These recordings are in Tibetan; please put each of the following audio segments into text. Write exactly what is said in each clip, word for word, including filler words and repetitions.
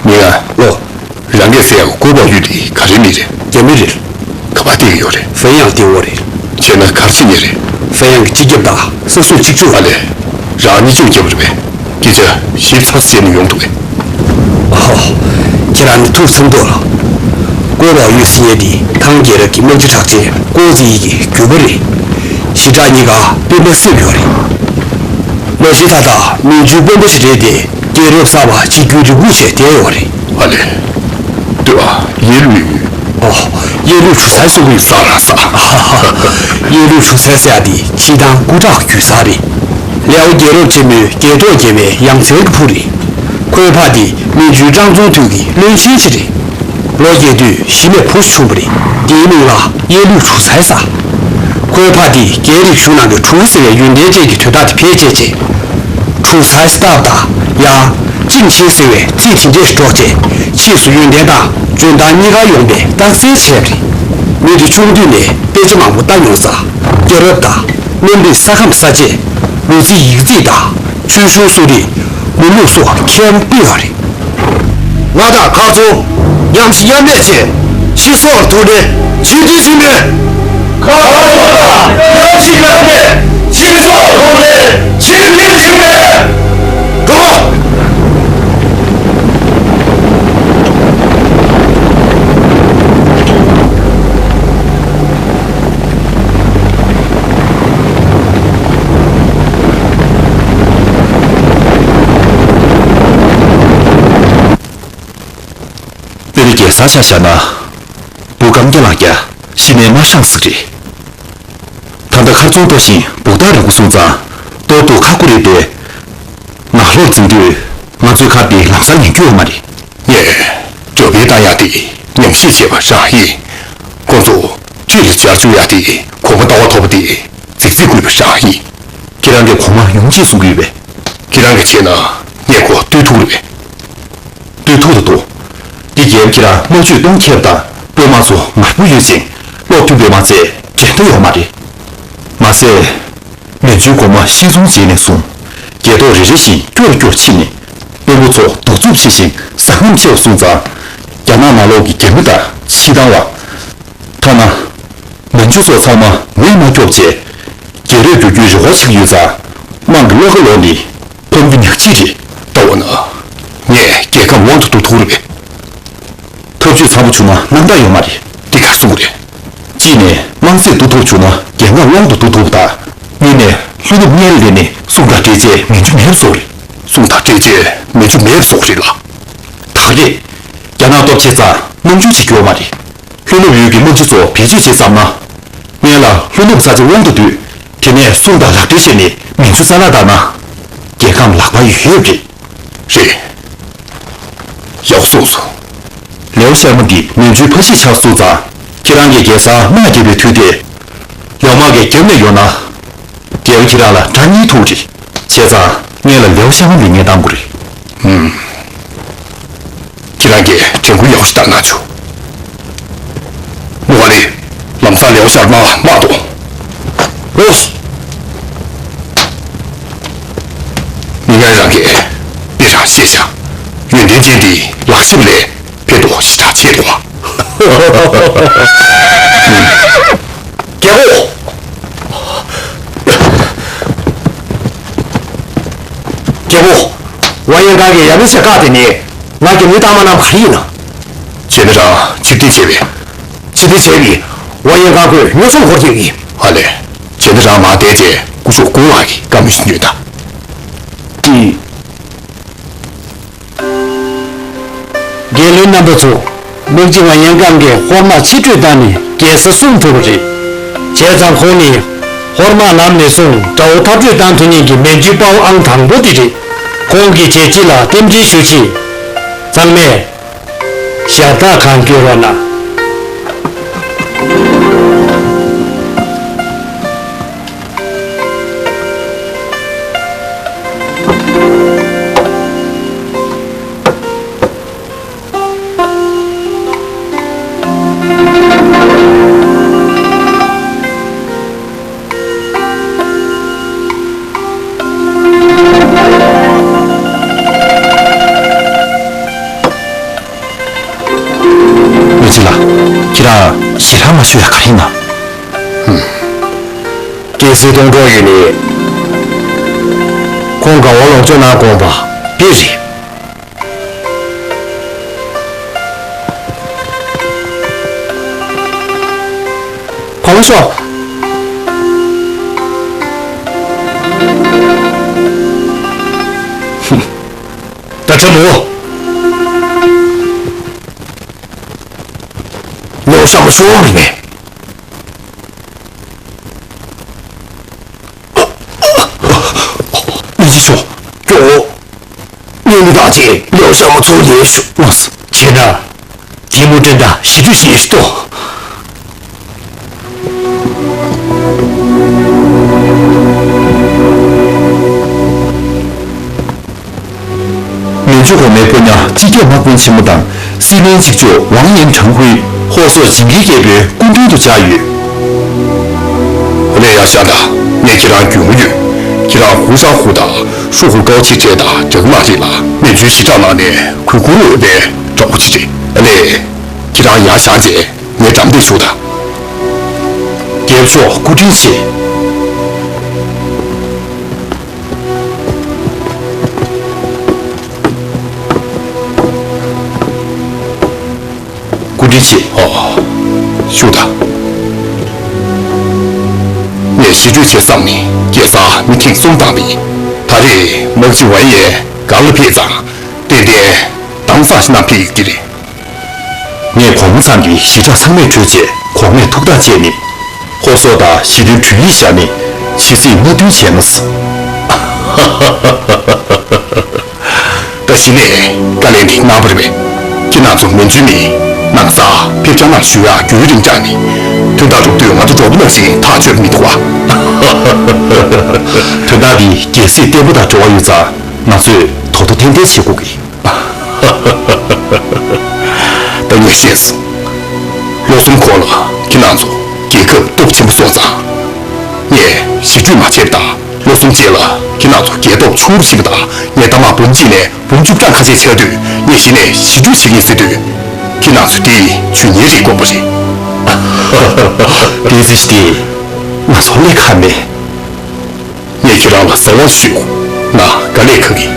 མི་ང་། ལོ། རང་གིས་ཟེར་ཡག་གོ་བ་ཡོད་དེ་ག་རེ་མི་རེད། རྒྱ་མི་རེད། ག་པར་བསྡད་ཀྱི་ཡོད་རེད། ཧྥེ་ཡང་ལྟེ་བ་རེད། བྱས་ན་ག་རེ་བྱེད་ཉེ་རེད། ཧྥེ་ཡང་གི་སྤྱི་ཁྱབ་དང་ས་སྲུང་གཅིག་མཇུག་ཨ་ལས། རང་གཉིས་ཆུང་རྒྱབ་རེད་པས། སྐད་ཆ་ཞིབ་ཚགས་བྱས་ནས་ཡོང་ཐུབ་པས། ཨོ། ཁྱེད་རང་ནི་ཐུགས་འཚམ་འདུག་ལ། ཀོ་བ་ཡུལ་ཟེར་ཡས་འདི་ཐང་རྒྱལ་རབས་ཀྱི་དམག་སྤྱི་གྲགས་ཅན་ཀོ་ཙི་ཡི་གི་རྒྱུད་པ་རེད། ཞི་དྲག་གཉིས་ཀ་སྤེན་པ་སྲིད་ཡོད་རེད། མ་གཞི་ད་ལྟ་མན་ཇུའི་དཔོན་པོ་ཞིག་རེད་དེ། རྒྱལ་རབས་གསར་པ་གཅིག་གྱུར་རེ་སྒུག་བྱས་བསྡད་ཡོད་རེད། ཨ་ལས། ལྟོས་ཨ། གཡས་ལུས། ཨོ། གཡས་ལུས་གྲུ་གསར་གསུང་གི་ཡོད་ས་ར་ས། གཡས་ལུས་གྲུ་གསར་ཟེར་ཡ་དེ་སྤྱིར་བཏང་སྐུ་དྲག་རྒྱུད་གསར་རེད། ལེའོ་རྒྱལ་རབས་ཆེན་མོའི་རྒྱལ་ཐོག་རྒྱལ་བའི་ཡང་རྩེ་གི་བུ་རེད། ཁོའི་ཕ་དེ་མན་ཇུའི་ཀྲང་ཙུང་ཐུའུ་གི་བློན་ཆེན་ཞིག་རེད། ལོ་རྒས་དུས་གཞི་ནས་བུ་ཆུང་བ་རེད། དེའི་མིང་ལ་གཡས་ལུས་གྲུ་གསར་ཟེར། ཁོའི་ཕ་དེ་རྒྱའི་རིག་གཞུང་ནང་གི་གྲུ་ཟེར་བའི་ཡོན་ཏན་ཅན་གྱི་དོན་དག་དེ་བེད་སྤྱད་རྗེས། གྲུ་གསར་ཟེར་བཏགས་པ་དང་ཡང་། ཅིན་ཆིན་ཟེར་བའི་རྩིས་དེ་འདྲས་ཤིག་སྒྲོག་རྗེས། ཕྱིས་སུ་ཡོན་ཏན་དང་འཇོན་ཐང་གཉིས་ཀ་ཡོང་པའི་རྟགས་མཚན་ཆགས་པ་རེད། མི་དེ་ཆུང་དུས་ནས་དཔེ་ཆ་མང་པོ་ལྟ་མྱོང་ཙང་། རྒྱལ་རབས་དང་། གནམ་རིག་ས་ཁམས་ས་དཔྱད། ལོ་རྩིས་ཡིག་རྩིས་དང་། ཆོས་གཞུང་གསོ་རིག་མི་ལུགས་སོགས་མཁས་པོ་ཡོད་རེད། ང་དང་ཁ་ཚོ་མཉམ་ཞིང་མཉམ་ལས་བྱས། སྤྱི་ཚོགས་ཐུགས་ནས་ཆེ་མཐོང་ཞུ་མེད། ཁ་ཚོ་དང་མཉམ་ཞིང་མཉམ་ལས། སྤྱི་ཚོགས་ཐུགས་ནས་ཆེ་མཐོང་ཞུ་མེད། འགྲོ། དཔེར་ན་རྒྱལ་སར་ཆ་བཞག་ན། བུ་རྐང་བརྒྱ་ལག་བརྒྱ་གཞི་ནས་མ་ཤངས་ཟིག་རེད། ད་ལྟ་ཁ་ཚོན་ལྟོ་བཞིན་བུག་ཐག་རིང་པོ་སོང་ཙང་ལྟོ་སྡུག་ཁག་པོ་རེད་པས། ང་ལོག་འཛིང་དུས་ང་ཚོའི་ཁ་དེ་ལམ་སང་ཉན་རྒྱུ་ཡོད་མ་རེད། ངས་འགྲོ་ཕན་བཏང་ཡག་དེ་ཉམས་ཞིབ་བྱས་པ་རང་ཡིན། ཁོང་ཚོ་ཁྲིད་ལ་སྦྱར་བཅུག་ཡག་དེ་གོམ་པ་ལྟ་བ་མཐོ་པོ་དེ་རྫིག་རྫིག་དགོས་པ་རང་ཡིན། ཁྱེད་རང་གིས་གོང་མ་ཡོང་ཅེས་གསུང་གི་ཡོད་པས། ཁྱེད་རང་གིས་བྱས་ན་ངས་ཁོ་བཏུལ་ཐུབ་རེད་པས། བཏུལ་ཐུབ་ད་དོ། འདི་རྒྱལ་བ་ཁྱེད་རང་དམག་ཇུས་གཏོང་མཁས་པ་དང་དཔོན་དམག་ཚོ་ངར་པོ་ཡོད་ཅིང་བློ་མཐུན་པའི་དམག་རྩལ་འགྲན་ཟླ་ཡོད་མ་རེད། མ་ཟད། མན་ཇུའི་གོང་མ་ཤི་སོང་རྗེས་ནས་བཟུང་། རྒྱལ་ཐོག་རེ་རེ་བཞིན་སྐྱོ་རུ་སྐྱོ་ཕྱིན་ནས། དཔོན་པོ་ཚོ་གདུག་རྩུབ་ཆེ་ཞིང་ཟ་ངམ་ཆེ་བ་སོང་ཙང་། རྒྱ་ནག་ནང་ལོགས་ཀྱི་རྒྱ་མི་དང་ཕྱི་དང་བ། ཐ་ན། མན་ཇུ་ཚོ་ཚང་མ་ངོས་མ་སྐྱོབ་བྱས། རྒྱལ་རབས་བསྒྱུར་རྒྱུའི་རེ་བ་བྱེད་ཀྱི་ཡོད་ཙང་། དམངས་ཀྱི་བློ་ཁ་ལོག་ནས་ཕམ་རྒྱུ་ཉག་གཅིག་རེད། ལྟ་འོ་ན། ངས་རྒྱལ་ཁམས་དབང་དུ་བསྡུ་ཐུབ་རེད་པས། ཐབས་ཇུས་ཚང་པོ་བྱུང་ན་རྣམ་དག་ཡོད་མ་རེད། འདི་ག་རེ་གསུང་གི་རེད། གཅིག་ནས་དམངས་སེམས་བསྡུ་ཐུབ་བྱུང་ན་རྒྱལ་ཁམས་དབང་དུ་བསྡུ་ཐུབ་པ་དང་། གཉིས་ནས་ལྷོ་ནུབ་སྔོན་ལ་སླེབས་ནས་སུང་དང་ཀྲེ་ཅེ་མན་ཇུ་མེད་པ་བཟོ་རེད། སུང་དང་ཀྲེ་ཅེ་མན་ཇུ་མེད་པ་བཟོ་རེད་ལ། ད་རེད། རྒྱ་ནག་སྟོབས་ཆེ་ཙང་རྣམ་འགྱུར་ཅིག་སྐྱོ་མ་རེད། ལྷོ་ནུབ་ཡུལ་གྱི་དམག་སྤྱི་ཚོ་བེད་སྤྱོད་བྱས་ཙམ་ན། སྔོན་ལ་ལྷོ་ནུབ་ས་ཆ་དབང་དུ་བསྡུས། དེ་ནས་སུང་དང་ལག་སྦྲེལ་བྱས་ནས་མན་ཇུ་རྩ་བརླག་བཏང་ན། རྒྱལ་ཁམས་ལག་པར་ཡོད་རེད། རེད། ཡག་སོང་སོང་། ལེའོ་ཤར་མ་འདི་མན་ཇུའི་ཕ་གཞིས་ཆགས་སོང་ཙང་། ཁྱེད་རང་གིས་རྒྱལ་སར་དམག་རྒྱབ་པའི་དུས་དེ། ལེའོ་མ་གིས་རྒྱབ་ནས་ཡོང་ན། རྒྱལ་བ་ཁྱེད་རང་ལ་དགྲ་གཉིས་ཐུག་རེད། བྱས་ཙང་སྔོན་ལ་ལེའོ་ཤར་མ་འདི་ངས་བཏང་དགོས་རེད། ཧུམ། ཁྱེད་རང་གིས་དྲན་སྐུལ་ཡག་པོ་ཞིག་བཏང་གནང་བྱུང་། མོ་ལི། ལམ་སང་ལེའོ་ཤར་མ་དམག་གཏོང་། ལོས། མི་ངན་རང་གིས་དཔེ་རང་ཤེས་བྱ། ཡོན་ཏན་ཅན་འདི་ལག་ཤེས་ལས་ཕན་ཐོགས་ཞེ་དྲག་ཆེ་འདུག་ཨ། རྒྱལ་པོ། རྒྱལ་པོ། ཝང་ཡན་ཀང་གིས་ཡབ་མེས་ཚེ་བཀག་དེ་ནི་ང་གི་མི་ལྟ་མ་གནང་བ་ག་རེ་ཡིན་ན། བྱས་ན་རང་ཕྱིར་འཐེན་བྱས་པས། ཕྱིར་འཐེན་བྱས་པས་ཝང་ཡན་ཀང་ཁོས་ཉོ་ཚོང་འཁོར་རྒྱུ་ཡིན། ཨ་ལས། བྱས་ན་རང་མར་བསྡད་བྱས་སྐུ་ཞབས་ཀུང་ལགས་ཀྱི་བཀའ་མོལ་ཞིག་ཉོན་དང་། ཀྱི། རྒྱལ་བློན་རྣམ་པ་ཚོ། དམག་སྤྱི་ཝང་ཡན་ཀང་གིས་ཧོར་དམག་ཕྱིར་སྤྲོད་བཏང་ནས་རྒྱལ་ས་སྲུང་ཐུབ་པ་རེད། བྱས་ཙང་ཁོང་ནི་ཧོར་དམག་ལམ་ནས་བཟུང་དགྲ་བོ་མཐར་སྐྲོད་བཏང་ཐུབ་མཁན་གྱི་མན་ཇུའི་དཔའ་བོ་ཨང་དང་པོ་དེ་རེད། ཁོང་གི་བྱས་རྗེས་ལ་རྟེན་འབྲེལ་ཞུ་ཆེད། ཚང་མས་ཞབས་སྟེགས་སྒང་བསྐྱོད་རོགས་གནང་། ད་མ་ཤོད་ཡ་ག་རེ་ཡིན་ན། ཧུམ། རྒྱལ་སྲས་སྟོང་གྲོགས་ཡོད་ནི། ཁོང་དགའ་བ་ལོངས་སྤྱོད་གནང་དགོངས་པ་དཔེ་རེད། གོང་མ་མཆོག། ད་ཁྲ་མོ། ལོ་ཤ་མ་ཤོར་མི་མེད། མི་ཅི་ཤོག་ཀྱོ། ངས་མི་དག་ཅིག་ལོ་ཤ་མ་ཚོར་ལས་ཤོག་ལོས་བྱེད་ན། དེ་མོ་དྲན་ད་ཞི་དུས་ཞིག་ཡོད་ཤི་ཏོ། མན་ཇུ་གོང་མའི་སྐུ་ཉག་སྤྱི་ཁྱབ་དམག་དཔོན་ཆེན་མོ་དང་སྲིད་བློན་གཅིག་ལྕོགས་ཝང་ཡན་ཁྲང་ཧུའེ། ཧོར་སོག་ཇིང་གིའི་རྒྱལ་པོའི་སྐུ་མདུན་དུ་བཅར་ཡོད། ཨ་ལས་ཡ་ཤ་ད། ངས་ཁྱེད་རང་རྒྱུས་མངའ་ཡོད། ཁྱེད་རང་ཧུ་ཧྲང་ཧུ་དང་ཧྲུ་ཧུ་ཀའོ་ཆི་བྲལ་དང་འདྲ་གི་མ་རེད་ལ། མན་ཇུའི་ཞི་དྲག་ནང་ནས་གུས་བཀུར་འོས་པའི་དྲག་པོ་ཅིག་རེད། ཨ་ལས། ཁྱེད་རང་ཡར་བཞེངས་རྗེས་ངའི་འགྲམ་དེ་བཞུགས་དང་། རྒྱལ་པོ་མཆོག་སྐུ་དྲིན་ཆེ། སྐུ་དྲིན་ཆེ། ཨོ། བཞུགས་དང་། ངས་ཞི་གྲོས་བྱེད་བསམ་ནས་རྒྱལ་སར་མི་ཐེངས་གསུམ་བཏང་པས། ད་རེས་དམག་སྤྱི་ཝན་ཡན་སྒར་ལ་ཕེབས་ཙང་ཏན་ཏན་དྭངས་གཙང་ཞིག་བསྣམས་ཕེབས་ཡོད་ཀྱི་རེད། ངས་གོང་མ་ཚང་གི་ཞི་དྲག་ཚང་མས་གྲོས་བྱས། གོང་མས་ཐུགས་ཐག་བཅད་ནས། ཧོར་སོག་དང་ཞི་ལུའི་གྲོས་ཡིག་བཞག་ནས་ཕྱི་སྲིད་མནའ་མཐུན་བྱས་ན། ད་གཞི་ནས་བཀའ་ལན་དེ་གནང་བ་རེད་པས། ཁྱེད་རྣམ་ཚོ་མན་ཇུ་ནས་ནང་སར་ཕེབས་རྒྱ་ནང་ཞུ་ཡག་རྒྱུན་རིང་བསྐྱངས་ནས། དོན་དག་འགྲུབ་དུས་ང་ཚོ་གྲོགས་པོ་ནང་བཞིན་ཐག་ཆོད་མི་འདུག་བ། དོན་དག་འདི་གལ་སྲིད་བརྟན་པོ་དང་འབྲེལ་བ་ཡོད་ཙང་། ང་ཚོས་དོ་དོ་ཐེན་ཐེན་བྱེད་དགོས་ཀྱི། ད་ངས་ཤེས་སོང་། ལོ་གསུམ་གོང་ལ་ཁྱེད་རྣམ་ཚོ་རྒྱལ་ཁབ་སྟོབས་ཆེན་པོ་བཟོ་ཙང་། ངས་ཞི་གྲོས་མ་བྱས་པ་དང་། ལོ་གསུམ་རྗེས་ལ་ཁྱེད་རྣམ་ཚོ་རྒྱལ་སྟོབས་ཆུང་རུ་ཕྱིན་པ་དང་། ངས་རྟ་དམག་འབུམ་གཅིག་ནས་འབུམ་བཅུ་གྲངས་ཁ་ཤས་ཆགས་དུས། ངས་གཞི་ནས་ཞི་གྲོས་བྱེད་ཀྱིན་ཟེར་དུས། ཁྱེད་རྣམ་ཚོས་དེ་ཇུས་ངེས་རེད་དགོངས་པ་རེད། དེ་ཚེ་ཞི་དེ་ང་ཚོ་ལས་ཁ་མེད། ངས་ཁྱེད་རང་ལ་གསང་བ་ཞུ། ང་དཀའ་ལས་ཁག་གི།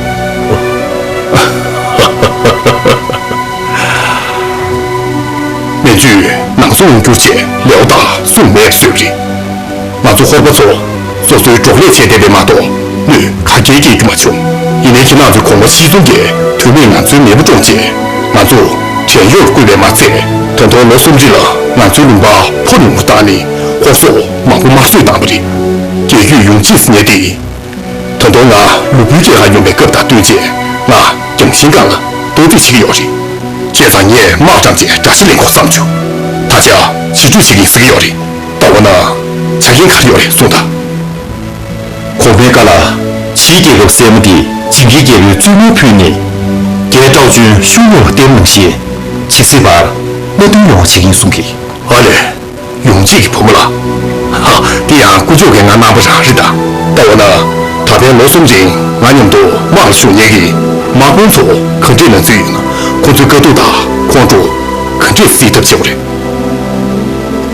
མན་ཇུས་ནང་སྲུང་ཡོང་རྒྱུར་བྱས་ལེའོ་དང་སྲུང་མེད་བཟོས་པ་རེད། ང་ཚོ་ཧོར་པ་ཚོ་སོ་སོའི་འབྲོག་ལས་བྱས་བསྡད་པས་མ་གཏོགས་གནོད་ག་གེ་སྐྱེལ་རྒྱུ་མ་བྱུང་། ཡིན་ནའི་ཁྱེད་རྣམ་ཚོའི་གོང་མ་ཤི་ཙུང་གིས་དོན་མེད་ང་ཚོའི་མེས་པོ་བཀྲོངས་རྗེས། ང་ཚོ་བྲན་གཡོག་བཀོལ་བས་མ་ཚད། ད་དུང་ལོ་གསུམ་རིང་ལ་ང་ཚོའི་ལུང་པར་ཕོ་ཉུང་རུ་བཏང་ནས་ཧོར་སོག་མང་པོ་དམར་གསོད་བཏང་བ་རེད། རྒྱལ་རྒྱུད་ཡོངས་གཅིག་ཟེར་མཁན་དེ། ད་དུང་ང་ལུས་པོའི་སྐྱེད་ཀ་ཡོང་བའི་སྐབས་དང་བསྟུན་བྱས། ང་རྒྱང་ཤིང་སྒང་ལ་ལྟོ་ལྡིར་བྱེད་ཀྱི་ཡོད་རེད། བྱས་ཙང་ངས་དམག་བཀྲམ་བྱས་དགྲ་ཤ་ལེན་དགོས་བསམ་བྱུང་། ད་ཆ་ཞི་གྲོས་བྱེད་ཀྱིན་ཟེར་གྱི་ཡོད་རེད། ད་འོ་ན། ཆ་རྐྱེན་ག་རེ་ཡོད་རེད་གསུངས་དང་། གོང་མའི་བཀའ་ལ། ཕྱིའི་རྒྱལ་ཁབ་སྲས་མོ་འདི་ཇིང་གིའི་རྒྱལ་པོའི་བཙུན་མོར་ཕུལ་ནས། རྒྱལ་ཀྲའོ་ཅུན་ཤུལ་མེད་པ་བསྟེན་པ་ནང་བཞིན། ཇི་སྲིད་བར་མནའ་མཐུན་ཡོང་བ་བྱེད་ཀྱིན་གསུང་གི། ཨ་ལས། ཡོང་བྱེད་ཀྱི་བུ་མོ་ལ། ཧ། དེ་ཡང་དཀོན་མཆོག་གིས་ང་གནང་བ་རང་རེད་ད། ད་འོ་ན། ད་ཕན་ལོ་གསུམ་རིང་ང་མཉམ་དུ་དམག་ལ་ཞུགས་མཁན་གྱི་དམག་དཔོན་ཚོ་ག་འདྲས་ལ་འཛུལ་ཡོད་ན། ཁོ་ཚོའི་དཀའ་སྡུག་དང་ཁོང་ཁྲོ་ག་འདྲས་སེལ་ཐབས་བྱེད་དགོས་རེད།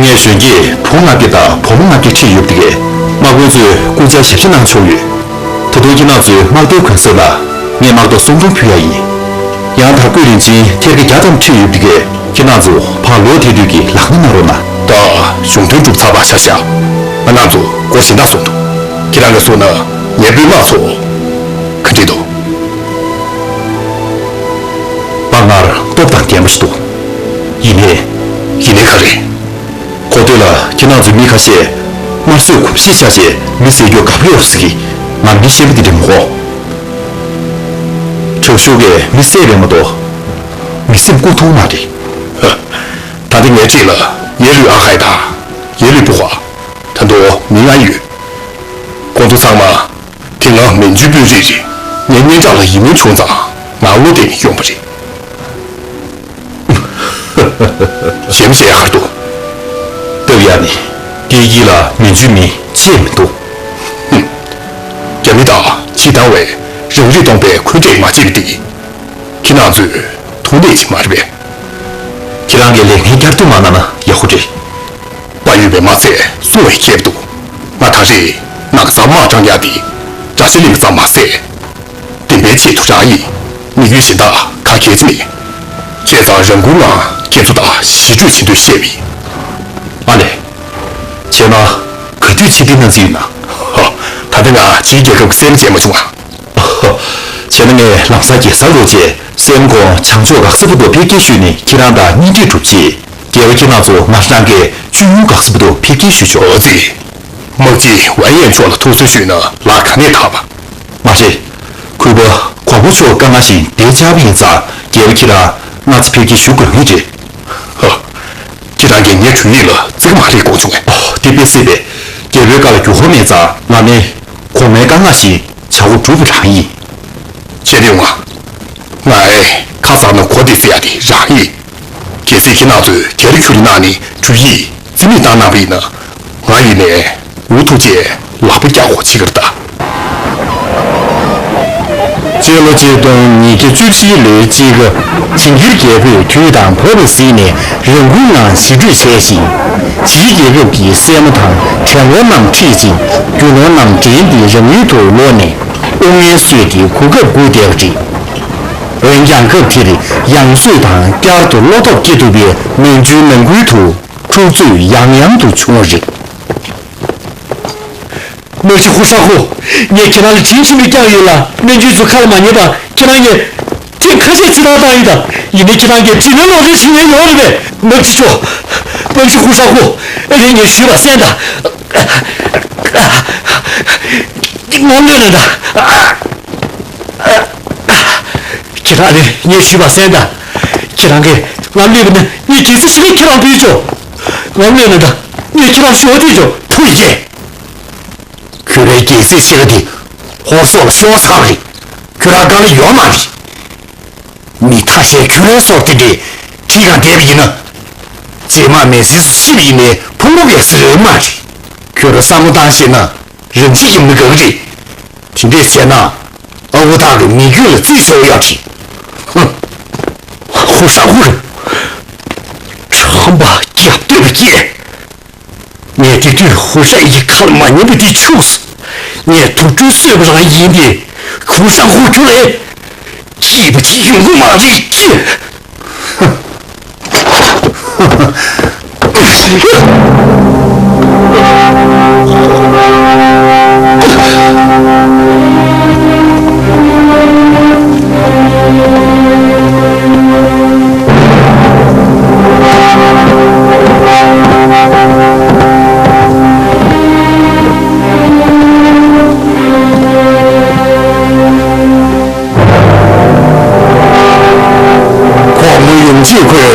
ངས་གཞོན་སྐྱེས་བུ་ལྔ་བརྒྱ་དང་བུ་མོ་ལྔ་བརྒྱ་ཁྲིད་ཡོད་པ་དེ་གས། དམག་དཔོན་ཚོས་སྐུ་བཅར་ཞབས་ཕྱི་གནང་ཆོག་ཡོད། ད་དུང་ཁྱེད་རྣམ་ཚོའི་དམག་དོན་གུན་གསབ་ལ་ངས་དམག་ཐོག་སུམ་སྟོང་ཕུལ་ཡ་ཡིན། ཡང་དར་གོས་རིན་ཆེན་ཐེར་ཀ་བརྒྱ་ཙམ་ཁྲིད་ཡོད་པ་དེ་གས། ཁྱེད་རྣམ་ཚོ་ཕར་ལོག་དེ་དུས་ཀྱི་ལག་ན་གནང་རོགས་གནང་། ད་གཞུང་དོན་གྲུབ་ཚར་བ་ཤ་ཤ། ང་རྣམ་ཚོ་སྒོ་གཞན་དག་སོང་འདུག་ཁྱེད་རང་གིས་གསུངས་ན་ངའི་དཔོན་དམག་ཚོ་ག་འདྲས་འདུག་དཔའ་ངར་སྟོབས་དང་ལྡན་པ་ཞིག་འདུག་ཡིན་ནའི། ཡིན་ནའི་ག་རེ། གོ་ཐོས་ལ་ཁྱེད་རྣམ་ཚོའི་མི་ཁ་ཤས་དམར་གསོད་གོམས་གཤིས་ཆགས་བྱས་མི་བསད་རྒྱུར་དགའ་པོ་ཡོད་ཟེར་གི། ང་མི་ཤེས་པ་འདི་འདྲ་མི་གོ། དྲག་ཤུགས་ཀྱིས་མི་བསད་པས་མ་གཏོགས། མི་སེམས་བཀུག་ཐུབ་མ་རེད། ད་ལྟ་ངའི་འཁྲིས་ལ་ཡེ་ལུས་ཨ་ཧའེ་དང་། ཡེ་ལུས་པུ་ཧྭ། ད་དུང་མི་ལྔ་ཡོད། ཁོང་ཚོ་ཚང་མ། དེ་སྔ་མན་ཇུའི་དཔོན་རིགས་རེད། ངའི་སྙན་གྲགས་ལ་ཡིད་སྨོན་བྱུང་ཙང་ང་བློ་གཏད་ནས་ཡོང་བ་རེད། གཞན་མི་བྱེད་ཡ་གར་འདུག་སྟབས་ཡག་ནི། དེའི་དཀྱིལ་ལ་མན་ཇུའི་མི་ཅིས་མི་འདུག་རྒྱ་མི་དང་སྤྱིར་བཏང་བས་རང་རིགས་སྟོང་པའི་འཁོན་འགྲས་མ་བྱེད་པ་འདི། ཁྱེད་རྣམ་ཚོས་ཐུགས་ནས་ཅིག་མ་རེད་པས། ཁྱེད་རང་གིས་ལས་འགན་བསྐྱར་ཟློས་མ་གནང་ན་ཡག་པོ་རེད། ཡོད་པས་མ་ཚད་སྲུང་བའི་ཁྱད་འདུག་ང་ད་རེས་ནགས་ཚལ་དམག་དྲངས་ཡག་དེ་དགྲ་ཤ་ལེན་པ་ཙམ་མ་ཟད། བདེན་པའི་ཆེད་དུ་རང་ཡི་མི་རྒྱུད་གཞན་དག་ག་གལ་ཆེ་མེད། བྱས་ཙང་རང་འགུལ་ངང་ཁྱེད་ཚོ་དང་ཞི་གྲོས་བྱེད་འདོད་བཤད་པས། ཨ་ལས། བྱས་ན་ག་དུས་ཕྱིར་འཐེན་གནང་རྩིས་ཡོད་ན། ཧ། ད་ལྟ་ང་ཕྱིའི་རྒྱལ་ཁབ་ཀྱི་སྲས་མོ་བཙལ་མ་བྱུང་ང་། ཧ། བྱས་ན་ངས་ལམ་སང་རྒྱལ་སར་ལོག་རྗེས་སྲས་མོ་ཁོང་བྱང་ཕྱོགས་འགག་ས་བར་དུ་ཕེབས་སྐྱེལ་ཞུས་ནས་ཁྱེད་རང་དང་གཉེན་སྒྲིག་གྲུབ་རྗེས། རྒྱལ་བ་ཁྱེད་རང་ཚོ་ང་རང་གིས་ཅུན་ཡུན་འགག་ས་བར་དུ་ཕེབས་སྐྱེལ་ཞུ་ཆོག་འོ་ཙི། དམག་སྤྱི་ཝན་ཡན་མཆོག་ལ་ཐུགས་གསོ་ཞུས་ན་ལག་ག་ནས་འཐབ་པ། མ་རེད། གུས་པ་གོང་མ་མཆོག་བཀའ་མངགས་བཞིན་བསྡད་བཅར་བ་ཡིན་ཙང་རྒྱལ་བ་ཁྱེད་རང་སྔ་ཚེ་ཕེབས་སྐྱེལ་ཞུ་དགོས་ངེས་རེད། ཧ། ཁྱེད་རང་གིས་ངའི་དྲུང་ཡིག་ལ་བརྩི་གི་མ་རེད་དགོངས་བྱུང་ངས། ཨོ་དེ་དཔེ་སྲིད་པས། རྒྱལ་པོའི་བཀའ་ལ་འགྱུར་བ་མེད་ཙང་ང་ནི་གོང་མའི་བཀའ་མངགས་བཞིན་བྱ་བ་སྒྲུབ་པའི་རང་ཡིན། བྱས་ཏེ་ང་། ང་ཨེ་ཁ་ཚ་ན་གོ་བདེ་ཟེར་ཡ་དེ་རང་ཡིན། གལ་སྲིད་ཁྱེད་རང་ཚོས་དེར་ཁྱུར་གནང་ནས་གྲོས་ཡིག་རྩིས་མེད་བཏང་གནང་བ་ཡིན་ན། ང་ཡིན་ནས་འུ་ཐུག་རྗེས་ལག་པ་བཀྱག་དགོས་བྱེད་ཀྱི་རེད་ད། སྤྱི་ལོ་ཆིག་སྟོང་ཉིས་བརྒྱ་བཅུ་བཞི་ལོའི་དཔྱིད་ཀ་ཇིང་གིར་རྒྱལ་པོས་དུས་དང་བབ་པ་གཟིགས་ནས་རང་འགུལ་ངང་ཞི་གྲོས་བྱས་ཤིང་། ཕྱིའི་རྒྱལ་ཁབ་ཀྱི་སྲས་མོ་དང་བྲན་གཡོག་རྣམས་ཁྲིད་ཅིང་རྒྱུ་ནོར་རྣམས་འདྲེན་ཏེ་རང་ཡུལ་དུ་ལོག་ནས་དབུ་བརྙན་བཟོས་ཏེ་གོ་སྐབས་བསྒུགས་བསྡད་པ་རེད། འོན་ཀྱང་སྐབས་དེར་ཡང་སོས་དང་བསྐྱར་དུ་བློ་སྟོབས་སྐྱེ་ཐུབ་པའི་མན་ཇུའི་ནང་ཁུལ་དུ་འཁྲུག་རྩོད་ཡང་ཡང་དུ་བྱུང་བ་རེད། དམག་སྤྱི་ཧུ་ཧྲ་ཧུ། ངས་ཁྱེད་རང་ལ་དྲིན་ཆེན་པོས་བསྐྱངས་ཡོད་ལ། སྨན་བཅོས་ཚོ་ཁ་ལ་མ་ཉན་པ་ཁྱེད་རང་ངས་ཐེངས་ཁ་ཤས་རྩིས་རང་བཏང་ཡིན་ད། ཡིན་ནའི་ཁྱེད་རང་གིས་དྲིན་ལན་ལོག་འདེད་བྱེད་མཁན་ཡོང་རེད་པས། དམག་སྤྱི་མཆོག་དམག་སྤྱི་ཧུ་ཧྲ་ཧུ། ཨ་ནི་ངས་ཞུས་པ་གསན་དང་། ངོ་གནོད་ན་ད། ཁྱེད་རང་ནི་ངས་ཞུས་པ་གསན་དང་། ཁྱེད་རང་གིས་ང་གནོད་པ་ན་ངས་གལ་སྲིད་ཞི་བའི་ཁྱེད་རང་ཕུལ་ཆོག་ང་གནོད་ན་ད་ངས་ཁྱེད་རང་ཞུ་བ་དེ་ཆོག་ཐུགས་རྗེ་ཆེ། ཁྱོད་རའི་རྒྱལ་སྲིད་ཆེ་བ་དེ་ཧོར་སོག་ལ་ཤོར་ཚར་བ་རེད། ཁྱོད་རང་དཀའ་ལས་ཡོད་མ་རེད། མི་ཐ་ཤལ་ཁྱོད་རའི་སོག་དེ་འདྲས་ཁྲིད་གང་བསྡད་པ་ཡིན་ན། རྗེས་མ་མེ་སྲིན་སུ་ཤི་བ་ཡིན་ནའི་ཕུང་པོ་བས་སུ་རེད་མ་རེད། ཁྱོད་རང་བསམ་བློ་བཏང་ཤེས་ན་རང་ཤི་ཡིན་ན་དགའ་གི་རེད། དེ་འདྲས་བྱས་ན་ཨ་ཁུ་ཐང་གི་མི་རྒྱུད་ལ་རྩིས་ཤོར་ཡོད་རེད། ཧུ། ཧུ་ཧྲ་ཧུ་རུ། ཁྲམ་པ་རྒྱབ་གཏོད་པ་སྐྱེས། ངས་དེ་དུས་ཧུ་ཧྲ་ཡི་ཁ་ལ་མ་ཉན་པ་དེ་ཆུགས། ངས་དུག་སྦྲུལ་གསོད་པ་རང་ཡིན་པས་ཧུ་ཧྲ་ཧུ་ཁྱོད་ལ་སྐྱིད་པ་ཅིག་ཡོང་གི་མ་རེད་ཀྱི། གོང་མ་ཡོང་རྗེས་ཁོས་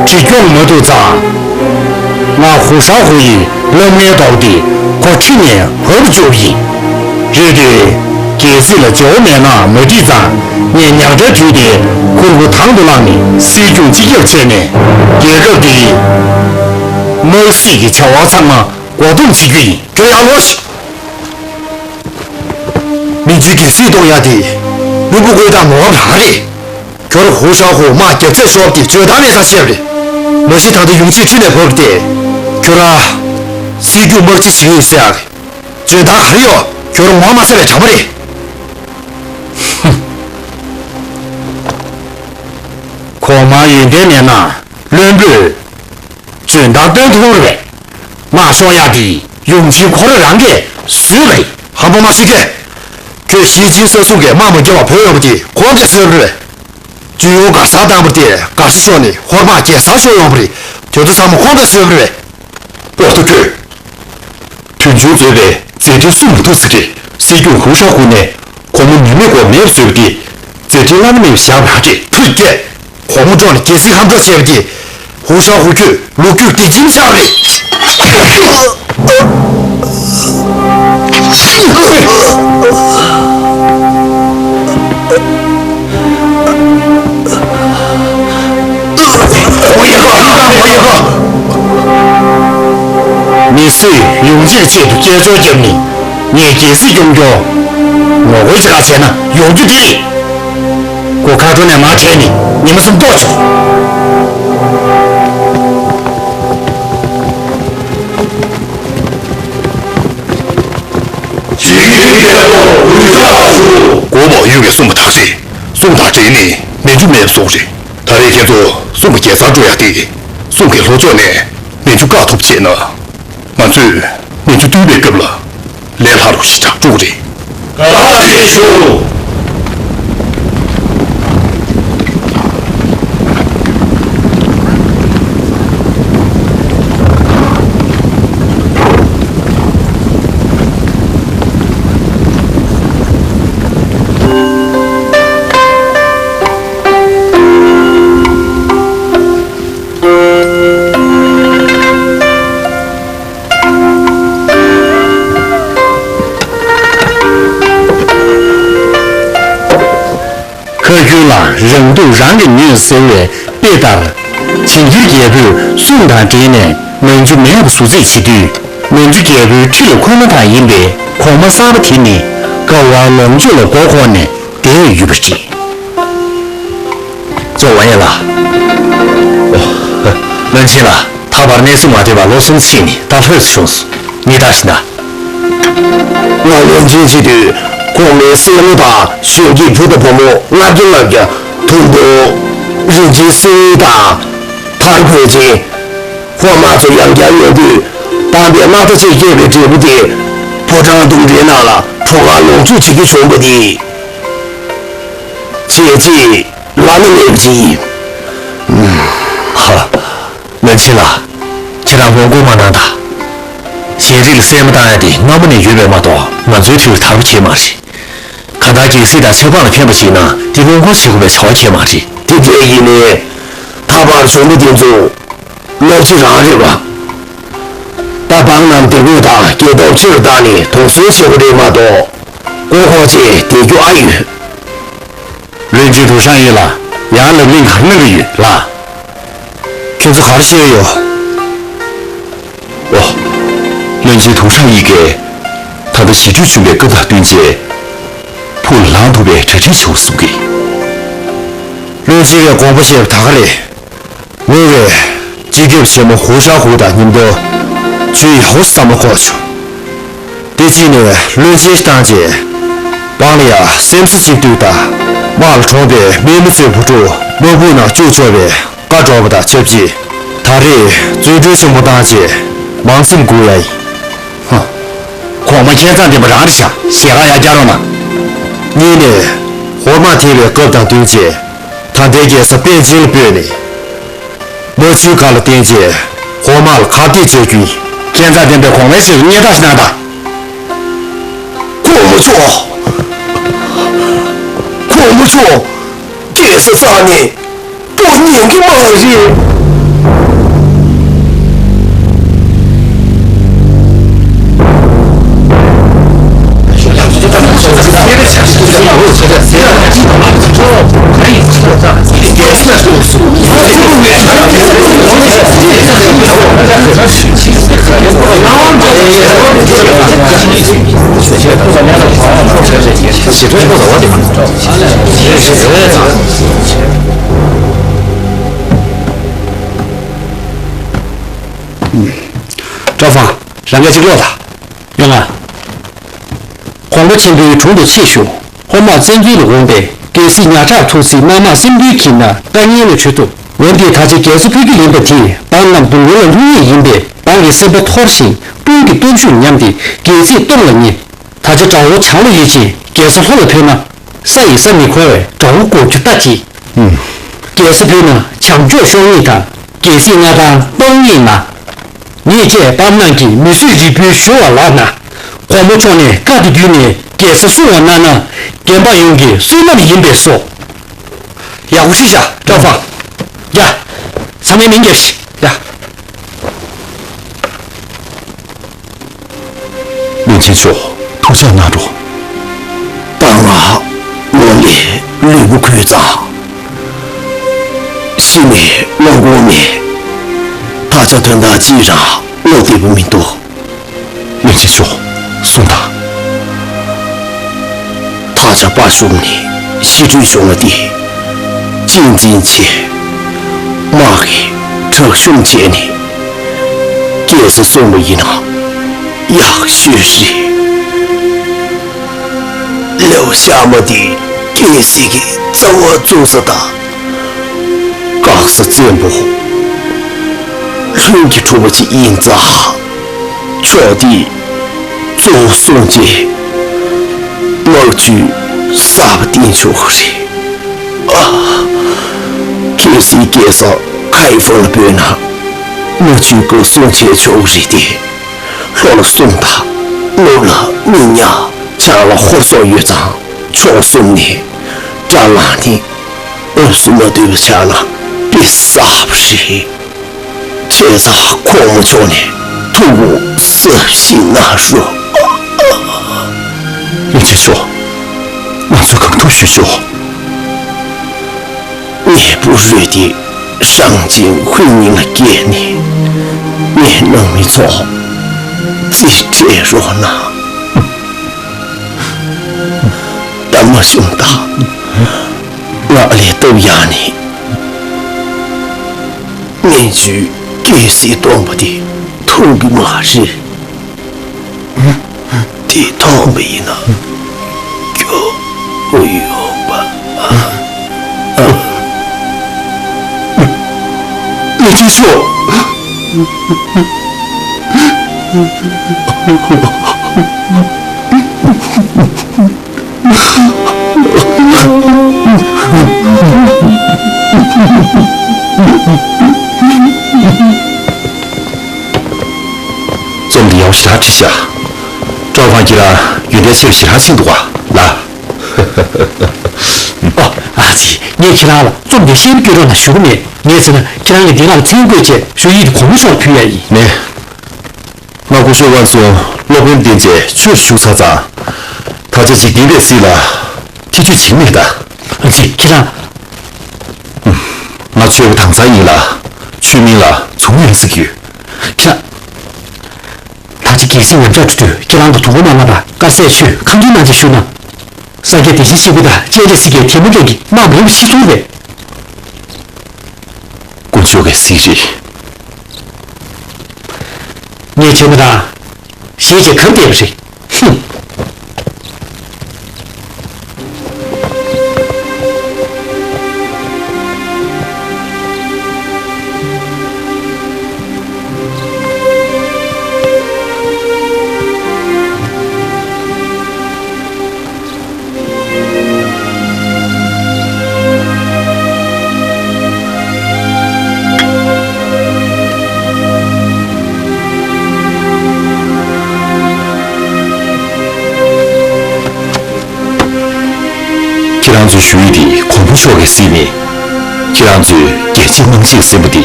ཁྲིད་སྐྱོང་མ་ཐུབ་ཙང་། ང་ཧུ་ཧྲ་ཧུ་ཡིས་སློབ་གཉེར་ཐོག་དེ་ཁོ་ཁྲིད་ནས་བབས་བཅུག་ཡིན། རེད་དེ། རྒྱལ་སྲིད་ལ་བྱ་བ་མེད་ན་མ་ཁྲིད་ཙང་ངས་ཉག་ཕྲ་དུས་དེ་ཁུར་པོ་དང་དུ་བླངས་ནས་སྲིད་སྐྱོང་སྤྱི་ཁྱབ་བྱས་ནས་རྒྱལ་ཁབ་དེའི་དམག་སྲིད་ཀྱི་བྱ་བ་ཚང་མ་མགོ་རྟིང་བྱེད་རྒྱུ་ཡིན། ཁྱོད་ཡར་ལོངས་ཤིག་མན་ཇུའི་རྒྱལ་སྲིད་གཏོང་ཡ་དེ་བློན་པོ་བསྐོས་སྟངས་མ་འོངས་པ་རང་རེད། ཁྱོད་ཧུ་ཧྲ་ཧུ་དམག་རྒྱབ་ཚད་ཤོར་ཏེ་འཇོན་ཐང་མེད་ཙང་བཤད་པ་རེད། མ་གཞི་ད་ལྟ་ཡུང་ཆིས་ཁྲིད་ནས་བབས་ཏེ། ཁྱོད་རང་སྲིད་སྐྱོང་དམག་སྤྱི་བྱེད་ཀྱི་ཡོད་ཟེར་ཡ་གི་འཇོན་ཐང་ག་རེ་ཡོད། ཁྱོད་རང་ངོ་མ་ཚ་བའི་དྲ་མ་རེད། ཧུམ། གོང་མ་ཡོན་ཏན་མེད་ན་བློན་པོས་འཇོན་ཐང་སྟོན་ཐུབ་རེད་པས། དམག་ཤོར་ཡག་དེ་ཡུང་ཆིན་ཁོ་རང་རང་གིས་བཟོས་པ་རེད། ཧམ་པ་མ་བཤད་ཀྱི། ཁྱོད་ཞི་ཅིན་ས་སྲུང་གིས་དམག་མ་རྒྱབ་པར་བུད་ཡོང་བ་དེ་ཁོང་གིས་བཟོས་པ་རེད་པས། ཅུན་ཡུང་གར་སར་བཏང་བ་དེ་གར་ས་ཤོར་ནས་ཧོར་དམག་རྒྱལ་སར་ཤོར་ཡོང་བ་རེད། དེ་ཚོ་ཚང་མ་ཁོང་གིས་བཟོས་པ་རེད་པས། ཨོ་ཐུ་ཁྱོད། དོན་ཆུང་བཟོས་པས་མཛད་འཕྲིན་སྲུང་མི་ཐུབ་ཟེར་གི། སྲིད་སྐྱོང་ཧུ་ཧྲ་ཧུ་ནས་གོང་མ་ནུས་མེད་སྐོར་མེད་བཟོས་པ་དེ་མཛད་འཕྲིན་བླ་ན་མེད་པ་བཞག་པ་རེད། ཐུགས་རྗེ་ཆེ། གོང་མ་མཆོག་ནས་རྒྱལ་སྲིད་ཧམ་འཕྲོག་བྱས་པ་དེ་ཧུ་ཧྲ་ཧུ་ཁྱོད་ལོ་རྒྱུས་བདེ་སྐྱིད་ཆགས་རེད། མི་སེར་ཡོངས་ཀྱི་ཆེད་དུ་སྐྱེལ་ཚོགས་བརྒྱབ་ནས་ངས་རྒྱལ་སྲིད་སྐྱོང་རྒྱུ་ངོ་རྒོལ་བྱེད་ག་བྱས་ན་ཡོང་རྒྱུ་དེ་རེད། སྒོ་ཁ་ཐོག་ནས་མར་བྲལ་ནས་ཉི་མ་གསུམ་ལྟོགས་བྱུང་། གོ་བ་ཡུལ་བའི་སྲུང་མ་དག་རེད། སྲུང་དང་འབྲེལ་ནས་མན་ཇུ་མེད་སོགས་རེད། ད་རེས་ཁྱེད་ཚོ་སྲུང་མ་རྒྱལ་ཚར་འགྲོ་ཡ་དེ་སྲུང་གི་ལྷོ་ཕྱོགས་ནས་མན་ཇུ་བཀག་ཐུབ་བྱས་ན། ང་ཚོས་མན་ཇུ་བཏུལ་བའི་སྐབས་ལ་ལས་སླ་རུ་ཞེ་དྲག་འགྲོ་གི་རེད། བཀའ་དྲིན་ཆེ་ཞུ། ཁ་རྒྱུན་ལ་རང་སྡུག་རང་གིས་ཉོས་ཟེར་བའི་དཔེ་ལྟར། ཇིང་གིར་རྒྱལ་པོས་སྲུང་དང་འབྲེལ་ནས་མན་ཇུ་མེད་པ་བཟོ་རྩིས་བྱེད་དུས། མན་ཇུ་རྒྱལ་པོའི་ཁྲི་ལ་འཁོད་མ་ཐག་ཡིན་པའི་གོང་མ་གསར་པ་དེ་ནི་ཀ་ཝང་ལོངས་སྤྱོད་ལ་མགོ་འཁོར་ནས་བསྡད་ཡོད་པ་རེད། ཙོ་ཝང་ཡན་ལགས། ཨོ། བློན་ཆེན་ལགས། ད་བར་གནས་ཚུལ་མ་ཐོས་པར་ལོ་གསུམ་ཕྱིན་ནས་ད་ལྷོད་སོང་སོང་། ངས་བལྟས་ན། ང་བློན་ཆེན་བྱེད་དུས་གོང་མའི་སྲས་མོ་དང་གཞོན་སྐྱེས་བུ་དང་བུ་མོ་ལྔ་བརྒྱ་ལྔ་བརྒྱ། དུང་དུང་། རིན་ཆེན་སེང་དང་། ཐར་གོས་ཆེན། ཧོར་དམག་ཚོ་ཡང་བསྐྱར་ཡོང་དུས། དམ་པའི་དམག་སྒར་ཅིག་སྐྱེལ་བའི་འབྲས་བུ་དེ། ཕོ་བྲང་དུང་སྒྲའི་ནང་ལ་གྲོག་ཁང་ལོངས་སྤྱོད་བྱེད་རྒྱུ་བྱུང་བ་དེ། བྱས་རྗེས་བླ་ན་མེད་པ་ཅིག་ཡིན། ཧ། བློན་ཆེན་ལགས། ཁྱེད་རང་ངོ་རྒོལ་མ་གནང་དང་། གཞན་རིགས་ལ་སྲན་མ་བཏང་ཡ་དེ་སྔ་མོ་ནས་ཡོད་པས་མ་གཏོགས་ང་ཚོའི་དུས་ལ་དར་པོ་བྱས་མ་རེད། གང་ལྟར་རྒྱལ་སྲིད་དང་ཆབ་འབངས་ལ་ཕན་པ་ཞིག་ན་དེ་ངོ་རྒོལ་བྱེད་དགོས་པའི་བྱ་བ་ཁྱད་མ་རེད། དེ་འདྲ་ཡིན་ནའི། ད་བར་བྱུང་བ་དེ་ཚོ་གནོད་འཚེ་རང་རེད་པ། ད་འབངས་རྣམས་བདེ་མོ་དང་རྒྱལ་སྟོབས་ཆེ་རུ་བཏང་ནས་དོགས་ཟོན་བྱེད་དགོས་རེད་མ་གཏོགས། མགོ་འཁོར་བྱས་བསྡད་རྒྱུ་ཨ་ཡོད། བློན་ཆེན་ཐུའུ་ཧྲན་ཡིས་ལ་ཡང་ལབ་གླེང་ག་རེ་གནང་གི་ཡོད་ལགས། ཁྱོད་ཚོ་ག་རེ་བཤད་ཡོད། ཨོ། བློན་ཆེན་ཐུའུ་ཧྲན་ཡིས་ཀྱིས་ད་ལྟ་ཞི་གྲོས་བྱུང་བའི་སྐབས་དང་བསྟུན་བྱས་ཕུགས་ལ་ལངས་ཐུབ་པའི་གྲ་སྒྲིག་བྱུང་གསུང་གི། བློན་ཆེན་གྱིས་དགོངས་པ་བཞེས་པ་ད་ག་རེད། ངོས་ཀྱིས་སྤྱི་ཁྱབ་ཆེན་མོ་ཧུའུ་ཧྲ་ཧུའུ་དང་མཉམ་དུ་ཇུས་ཡག་པོ་བསམ་བློ་འཁོར་བྱུང་། དེ་གཅིག་ནས་བློན་ཆེན་ཞིག་བཏང་རྗེས། འབངས་ལ་ཡང་སེམས་གསོ་གཅིག་སྡུད་དང་། དམག་ལ་གྲོངས་པའི་དམག་མི་ཚོའི་བུ་ཕྲུག་དམག་དཔུང་ནང་བཅུག་ཆོག་པའི་བཀའ་སྒྲོག་པ་དང་ཆབས་ཅིག་ད་རེས་བཙོན་གྲོལ་ཆེན་མོ་བཏང་རྗེས་མང་སེམས་འགུག་ཡ་ཡིན། ཧ། གོང་མ་མཁྱེན་རྩ་ལྡན་པ་རང་རེད་ཤག་ཞལ་ཁ་ཡར་རྒྱག་རོགས་གནང་། གཉིས་ནས་ཧོར་དམག་ཐེ་བའི་སྐབས་དང་བསྟུན་རྗེས་ད་ལྟའི་རྒྱལ་ས་པེ་ཅིང་ལ་སྤོས་ནས། རྨ་ཆུའི་སྒར་ལ་བརྟེན་རྗེས་ཧོར་དམག་ལ་ཁ་གཏད་གཅོག་རྒྱུ་ཡིན། མཁྱེན་རྩ་ལྡན་པས་གོང་མའི་ཆེད་དུ་སྙན་ཐག་ཞིག་གནང་དང་། གོང་མ་མཆོག་གོང་མ་མཆོག་རྒྱལ་ས་བཙགས་ནས་སྤོ་ཉན་གྱི་མ་རེད། ཀྲོ་ཧྥང་། རང་སྐད་ཅིག་ཀློག་དང་། ཡོང་ང་། གོང་མ་ཆེན་པོའི་དྲུང་དུ་ཆེད་ཞུ། ཧོར་དམག་བཙན་འཛུལ་ལ་འོངས་པས་རྒྱལ་སྲིད་ཉག་ཕྲ་ཐུག་སྲིད་དམར་དམག་སེམས་འགུལ་གྱིས་ན་དཀའ་ངལ་ལ་གྲོལ་ཐུབ། འོན་ཏེ་ད་ཆ་རྒྱལ་ས་འཕུར་རྒྱུ་ཡིན་པ་དེས་འབངས་རྣམས་སྡུག་བསྔལ་ལ་ལྷུང་ངེས་ཡིན་པས་འབངས་ཀྱི་སེམས་པ་འཐོར་ཞིང་དཔུང་གི་སྟོབས་ཤུགས་ཉམས་ཏེ་རྒྱལ་སྲིད་སྟོངས་ལ་ཉེ། ད་ཆ་དགྲ་བོ་བྱང་ལ་ཡོད་ཅིང་རྒྱལ་ས་ལྷོ་ལ་འཕོས་ན། ས་ཡིས་ས་མི་འཁོར་བས་དགྲ་བོ་འགོག་རྒྱུ་ལྟ་ཅི། རྒྱལ་ས་འཕོས་ན་བྱང་ཕྱོགས་ཤོར་ངེས་དང་རྒྱལ་སྲིད་མངའ་ཐང་སྟོངས་ངེས་ན། ངེད་ཅག་བར་སྣང་གིས་མི་གསོད་རིལ་བུའི་ཞུ་བ་ལགས་ན། གོང་མ་མཆོག་ནས་བཀའ་དེ་བརྒྱུད་ནས་རྒྱལ་ས་སྲུང་བ་གནང་ན་རྒན་པ་ཡོངས་ཀྱི་བསོད་ནམས་ཡིན་པས་སོ། ཡག་པོ་ཞིག་བྱ་ཀྲོ་ཧྥང་། ཡ། ཚང་མའི་མིང་རྒྱབ་ཤིག་ཡ། བློན་ཆེན་མཆོག་ཐུགས་ཅག་གནང་རོགས། སྤང་ལ་ལོ་ལས་ལུས་པོ་ཁོལ་ཙང་། ཤི་ནས་བློ་འགོག་མེད། ད་ཆ་དོན་དག་ཅིའི་རང་བློ་བདེ་པོ་མི་འདུག་བློན་ཆེན་མཆོག་གསུངས་དང་། ད་ཆ་དཔའ་ཤོར་ནས་ཤི་འཁྲུལ་བྱུང་བ་དེ། གཅེས་འཛིན་བྱས། དམག་གིས་དྲག་ཤུགས་བྱས་ནས་རྒྱལ་ས་སྲུང་བ་ཡིན་ན་ཡག་ཤོས་རེད། ལེའུ་ཤ་མ་དེ་རྒྱལ་སྲིད་ཀྱི་རྩ་བ་བཙུགས་ས་དང་། སྐག་ས་བཙན་པོ་ལྷུན་གྱིས་གྲུབ་པ་ཅིག་ཡིན་ཙང་། ཕྱོགས་དེ་གཙོ་བོ་སྲུང་བྱེད་དམག་ཇུས་གསར་པ་བཏིང་ཆོག་གི་རེད། ཨ། གལ་སྲིད་རྒྱལ་ས་ཁའི་ཧྥོ་ལ་སྤོས་ན། དམག་ཇུས་སྐབས་སྲུང་བྱེད་ཆོག་གི་རེད་དེ། ལྷོ་ལ་སྲུང་ཐག་ནུབ་ལ་མི་ཉག་བྱང་ལ་ཧོར་སོག་ཡོད་ཙང་། ཕྱོགས་གསུམ་ནས་དགྲ་ལངས་ནས་ཨབ་སུ་མ་ཐུབ་པ་ཆགས་ན་དཔེ་བསགས་པ་རེད། བྱས་ཙང་གོང་མ་མཆོག་ནས་ཐུགས་དགོངས་གཟབ་ཞིག་གནང་རོགས། བློན་ཆེན་མཆོག་ང་ཚོས་གང་ཐུབ་ཞུས་ཆོག་ངའི་བུ་རོལ་དེ་རང་གཅེས་ཧུའེ་ཉིང་ལ་བསྐྱལ་ནས། ངའི་ནང་མི་ཚོ་རྩིས་སྤྲད་རོགས་གནང་། ད་མ་བྱུང་ད། ང་ལས་སྟབས་ཡག་ནས་མན་ཇུའི་རྒྱལ་སྲིད་སྟོང་པ་དེ་མཐོང་གི་མ་རེད། དེ་མཐོང་བ་ཡིན་ན་སྐྱོ་པོ་ཡོང་བ། ཨ། བློན་ཆེན་མཆོག་རྩོམ་འདི་ཡག་པོ་ཞེ་དྲག་བྲིས་ཤག་ཀྲོའུ་ཧྥང་ཁྱེད་རང་ཡོན་ཏན་ཆེ་བ་ཞེ་དྲག་ཕྱིན་འདུག་ག་ལགས། ཨོ། ཨ་ཙི། ངས་ཁྱེད་རང་ལ་རྩོམ་འདི་ཤེས་རྒྱུ་རོགས་གནང་ཞུ་གི་མེད། ངས་བྱས་ན་ཁྱེད་རང་གིས་འདི་ང་ལ་མཚན་བཀོད་བྱས་ཞུ་ཡིག་དེ་གོང་མ་མཆོག་ལ་ཕུལ་ཡ་ཡིན། མེད། ང་སྐུ་ཞབས་ཝན་སུང་སློབ་དཔོན་བསྟེན་བྱས་ཆོས་ཞུ་ཚར་ཙང་། ད་ཆ་འཇིག་རྟེན་པའི་སྲིད་ལ་ཐེ་ཇུས་བྱེད་ཀྱི་མེད་ད། ཨ་ཙི། ཁྱེད་རང་། ང་ཆོས་པ་དྭངས་གཙང་ཡིན་ལ། ཆོས་མིང་ལ་མཚུངས་ཡོད་ཟེར་གྱི་ཡོད། ཁྱེད་རང་། ད་ཆ་རྒྱལ་སྲིད་ཉམས་ཆག་འགྲོ་དུས་ཁྱེད་རང་གི་གདུང་པ་མ་ན་པ་དཀར་ཟས་མཆོད་ཁ་འདོན་གནང་ཆེད་ཞུ་ན། ས་སྐྱ་བདེ་ཆེན་སྐྱིད་པོ་དང་སྤྱན་རས་གཟིགས་ཀྱི་དེ་མོ་རེད་ཀྱི་དམག་མང་པོ་ཤི་སོང་རེད། དཀོན་མཆོག་གི་སྲིད་རེད། ངས་བྱས་ན་རང་། ཞེས་བྱས་གབ་བསྡད་པ་རེད། ཧུམ། ཁྱེད་རང་ཚོའི་ཞུ་ཡིག་དེ་གོང་མ་མཆོག་གིས་གཟིགས་ནས། ཁྱེད་རང་ཚོས་རྒྱལ་གཅེས་དམངས་གཅེས་ཟེར་བ་དེ་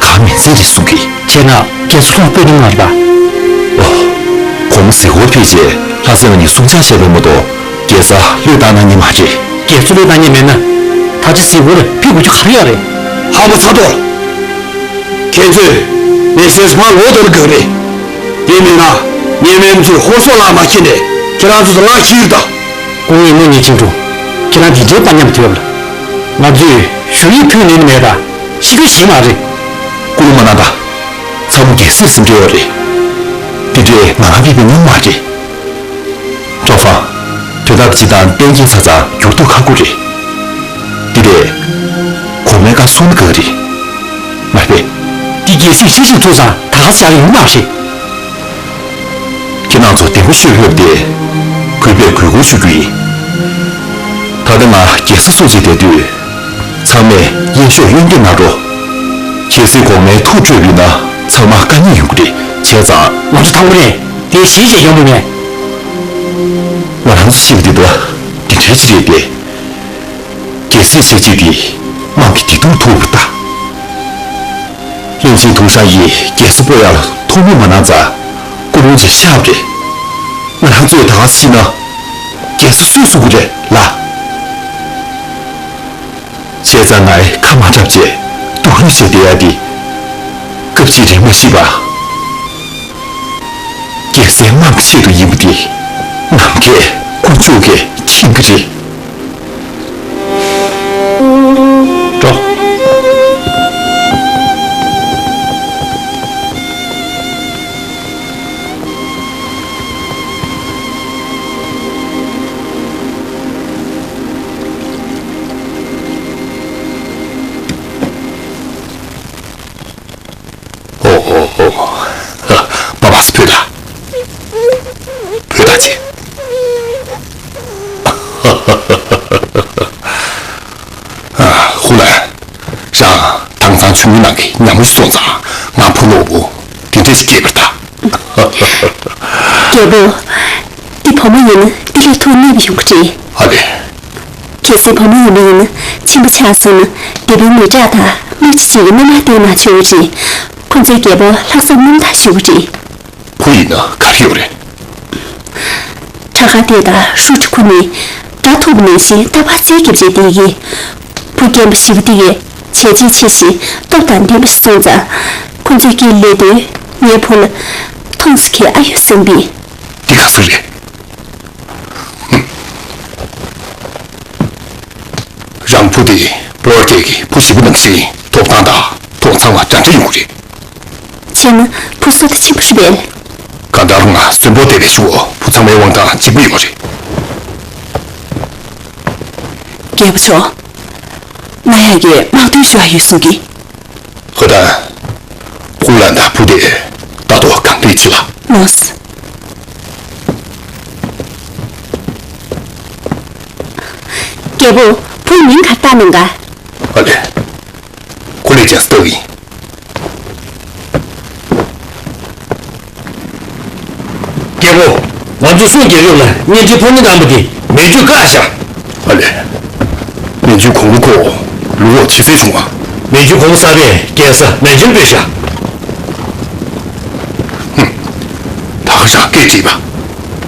གང་མིན་ཚད་རེད་གསུང་གི། བྱས་ན་རྒྱལ་ས་ཐོག་སྤོས་གནང་མ་རེད་པ། ཨོ། གོང་མ་གཟིགས་སྐོར་ཕེབས་རྗེས་ལྷ་སྲས་ལགས་ནས་གསུང་བྱ་བཤད་པ་མ་གཏོགས་རྒྱལ་ས་བློས་བཏང་གནང་མཁན་མ་རེད། རྒྱལ་ས་བློས་བཏང་མཁན་མེད་ན། ད་ཆ་གཟིགས་སྐོར་ཕེབས་དགོས་རྒྱུ་ག་རེ་ཡོད་རེད། ཧ་མ་ཚ་ཏོ། ཁྱེད་ཚོས་མི་སེར་ཚང་མ་ལོག་འགྲོ་ན་དགའ་གི་རེད། དེ་མིན་ན་ངས་མེ་མཚོའི་ཧོར་སོག་ལ་མ་ཁྱེར་ནས་ཁྱེད་རང་ཚོ་ལ་ཁྱེར་ད། སྐུ་ངོ་ཉི་ཁྲི་འགྲོ། ཁྱེད་རང་འདི་འདྲའི་དཔའ་ཉམས་དེ་ཡོད་ལ། ང་ཚོས་ཞུ་ཡིག་ཕུལ་ནས་ནི་མེད་ད། ཤི་རྒྱུ་ཞིག་མ་རེད། སྐུ་ངོ་མ་ན་ད། ཚང་མ་རྒྱལ་སྲིད་ཟིན་འདྲ་ཡོད་རེད། འདི་འདྲའི་ང་རང་ཕེབས་པའི་སྔོན་མ་རེད། ཀྲོའུ་ཧྥང་། དོན་དག་སྤྱི་དང་གཏན་འཁེལ་ཚར་ཙང་འགྱུར་ལྡོག་ཁག་པོ་རེད། འདི་རེད། གོང་མའི་བཀའ་གསུང་ན་དགའ་གི་རེད། མ་རེད་པས། འདི་རྒྱལ་སྲིད་ཤེས་ཤིག་ཐུག་ཙང་ད་ག་ཟེ་ཡག་ཡོང་མ་རེད། ཁྱེད་རང་ཚོ་བདེ་པོ་ཤོད་ཕེབས་ཏེ། གུས་པས་གུས་བཀུར་ཞུ་རྒྱུ་ཡིན། ད་ལྟ་ང་རྒྱལ་ས་སྲུང་བྱེད་བསྡད་དུས། ཚང་མས་གཡས་ཕྱོགས་གཡོན་བསྐྱོད་གནང་རོགས། གལ་སྲིད་གོང་མའི་ཐུགས་སྤྲོས་པ་ཡིན་ན་ཚང་མ་དཀའ་ངལ་ཡོང་གི་རེད། བྱས་ཙང་། ང་ཚོ་ཐང་པོ་ནས་དེ་ཞིག་བྱས་ཡོང་བ་མེད། ང་རང་ཚོ་ཤི་བ་འདི་ད་འདི་འདྲའི་ཅི་རེད་དེ། རྒྱལ་སྲིད་ཟེར་བྱེད་འདི་དམངས་ཀྱི་བདེ་སྡུག་ཐུག་པ་ད། བློན་ཆེན་ཐུའུ་ཧྲན་ཡིས་རྒྱལ་ས་སྤོ་ཡག་ལ་ཐུགས་སྨོན་མ་གནང་ཙང་སྐུ་རླུང་ཅིག་ཤར་བ་རེད། ང་རང་ཚོས་ད་ག་ཟེ་ཤི་ན་རྒྱལ་ས་སུས་སྲུང་གི་རེད་ལགས། བྱས་ཙང་ངས་ཁ་མ་གྲགས་བྱས་སྡུག་རུས་བྱས་བསྡད་ཡག་འདི། སྐབས་གཅིག་རེ་མ་ཤི་བར། རྒྱལ་སའི་དམངས་ཀྱི་ཆེད་དུ་ཡིན་པ་འདི། ནམ་མཁའི་དཀོན་མཆོག་གིས་མཁྱེན་གྱི་རེད། འགྲོ། ད་ཆེ། ཧུ་ལན། རང་དྭངས་གཙང་ཆུང་ངུའི་ནང་གི་ཉ་མོ་ཞིག་སོང་ཙང་ང་བུ་ནོར་བུ་དེ་འདྲ་ཞིག་སྐྱེས་པར་ཐལ། རྒྱལ་པོ། འདི་བུ་མོ་ཡིན་ན་འདི་ལས་ཐུགས་མཉེས་པ་ཡོང་གི་རེད། ཨ་ལས། གལ་སྲིད་བུ་མོ་ཡིན་པ་ཡིན་ན་ཁྱིམ་པ་ཆགས་སོང་ན་སྡེ་དཔོན་མི་དྲག་དང་དམག་སྤྱི་བཅས་ཀྱི་མནའ་མར་བསྟེན་གནང་ཆོག་གི་རེད། ཁོ་ཚོའི་རྒྱལ་པོ་ལྷག་བསམ་རྣམ་དག་ཞུ་གི་རེད། བུ་ཡིན་ན་ག་རེ་ཡོད་རེད། དྲག་དཀར་སྟོད་དང་ཧྲུའུ་ཀྲུའུ་ཁུ་ནི་དགྲ་ཐུག་པ་ནང་བཞིན་རྟག་པར་རྩལ་རྒྱབ་བྱས་བསྡད་ཀྱི། བུ་རྒན་པ་ཞིག་གི་དེ་གའི་བྱས་རྗེས་ཆེ་ཞིང་སྟོབས་དང་ལྡན་པ་ཞིག་སོང་ཙང་ཁོ་ཚོའི་སྐྱེས་ལས་དོན་ངའི་བུ་ལ་མཐོང་སུ་ཁེལ་ཨ་ཡོད་བསམ་པས། འདི་ག་ཚོད་རེད། རང་བུ་དེ་བོར་ཏེ་གི་བུ་ཞིག་པོ་ནང་བཞིན་ཐོབ་ཐང་དང་ཐོབ་ཚང་བ་འདྲ་འདྲ་ཡོང་གི་རེད། བྱས་ན་བུ་བསོད་བདེ་ཆེན་པོ་རེད་པས། གང་ལྟར་ང་གསོན་པོ་བསྡད་པའི་གཞུག་བུ་ཚང་མའི་དབང་ཐང་གཅིག་པ་ཡོང་གི་རེད། རྒྱལ་པོ་མཆོག་ང་ཡ་གི་དམག་དོན་ཞུ་བ་ཡོད་གསུང་གི། ཧོ་ད། ཧུ་ལན་དང་བུ་དེ་ད་དུང་གང་འདྲ་བྱེད་ལ། ལོས། རྒྱལ་པོ། བུའི་མིང་ག་རེ་བཏགས་གནང་ག། ཨ་ལས། ཁོ་ལས་ཀྱང་སྟག་ཡིན། རྒྱལ་པོ། ང་ཚོ་སུང་རྒྱལ་རབས་ལ་གཉེན་སྒྲིག་ཕོ་མོ་བཏང་པ་དེ་མན་ཇུ་བཀག་བཞག་ཨ་ལས། མན་ཇུ་གོང་བུ་ཁོ་ལུས་འོག་ཆེ་ཚད་བྱུང་བ། མན་ཇུ་གོང་བུ་གསར་པས་རྒྱལ་ས་མན་ཇུར་སྤོས་བཞག་ཧུམ། ད་ག་རང་སྐད་དྲིས་པ།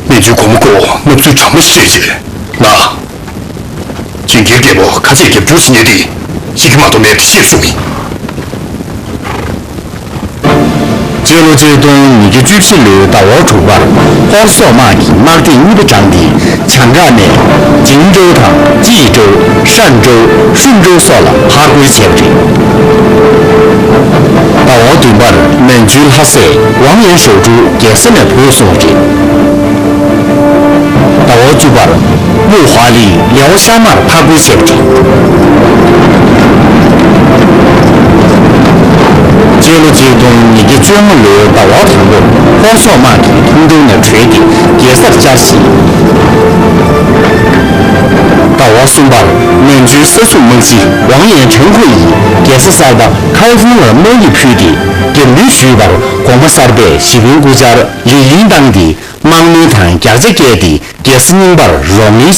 མན་ཇུ་གོང་བུ་ཁོ་ནབ་ཚུལ་དྲང་པོ་ཞིག་བཤད་རྗེས་ང་། ཇིང་གིར་རྒྱལ་པོ་ཁ་ཆེ་རྒྱབ་སྐྱོར་ཟེར་མཁན་དེ་གཅིག་གིས་མ་གཏོགས་མེད་པ་ཤེས་སོང་ངས། སྤྱི་ལོ་ཆིག་སྟོང་ཉིས་བརྒྱ་བཅུ་བཞི་ལོའི་ཟླ་བ་དྲུག་པར་ཧོར་སོག་དམག་གིས་དམག་སྡེ་གཉིས་པ་དྲངས་ཏེ་བྱང་ཁ་ནས་ཇིང་ཀྲོའུ་དང་ཅི་ཀྲོའུ། ཧྲན་ཀྲོའུ། ཧྲུན་ཀྲོའུ་སོགས་ལ་མཐའ་སྐོར་བྱས་པ་རེད། ཟླ་བ་བདུན་པར་མན་ཇུའི་ལྷ་སྲས་ཝང་ཡན་ཞའོ་ཀྲུའུ་རྒྱལ་ས་ནས་བུད་སོང་བ་རེད། ཟླ་བ་བཅུ་པར་མུའུ་ཧྭ་ལིས་ལེའོ་ཤ་མར་ཕར་རྒོལ་བྱས་པ་རེད། སྤྱི་ལོ་ཆིག་སྟོང་ཉིས་བརྒྱ་བཅོ་ལྔ་ལོའི་ཟླ་བ་དང་པོར་ཧོར་སོག་དམག་གིས་ཐུང་ཀྲོའུ་ནས་བྲོས་ཏེ་རྒྱལ་སར་བཅར་ཞིང་། ཟླ་བ་གསུམ་པར་མན་ཇུའི་ས་སྲུང་དམག་སྤྱི་ཝང་ཡན་ཁྲེང་ཁོ་ཡིས་རྒྱལ་ས་གསར་པ་ཁའོ་ཧྥུང་ལ་དམག་ཡིག་ཕུལ་ཏེ་རྒྱབ་སྣོན་ཞུས་པར་གོང་མ་གསར་པས་ཞི་བའི་སྐུ་བཅར་ལི་ཡིན་བཏང་སྟེ། དམག་སྣེ་དང་རྒྱགས་ཆ་བསྐྱལ་ཏེ་རྒྱལ་ས་རྙིང་པར་རོགས་ལས་བྱས།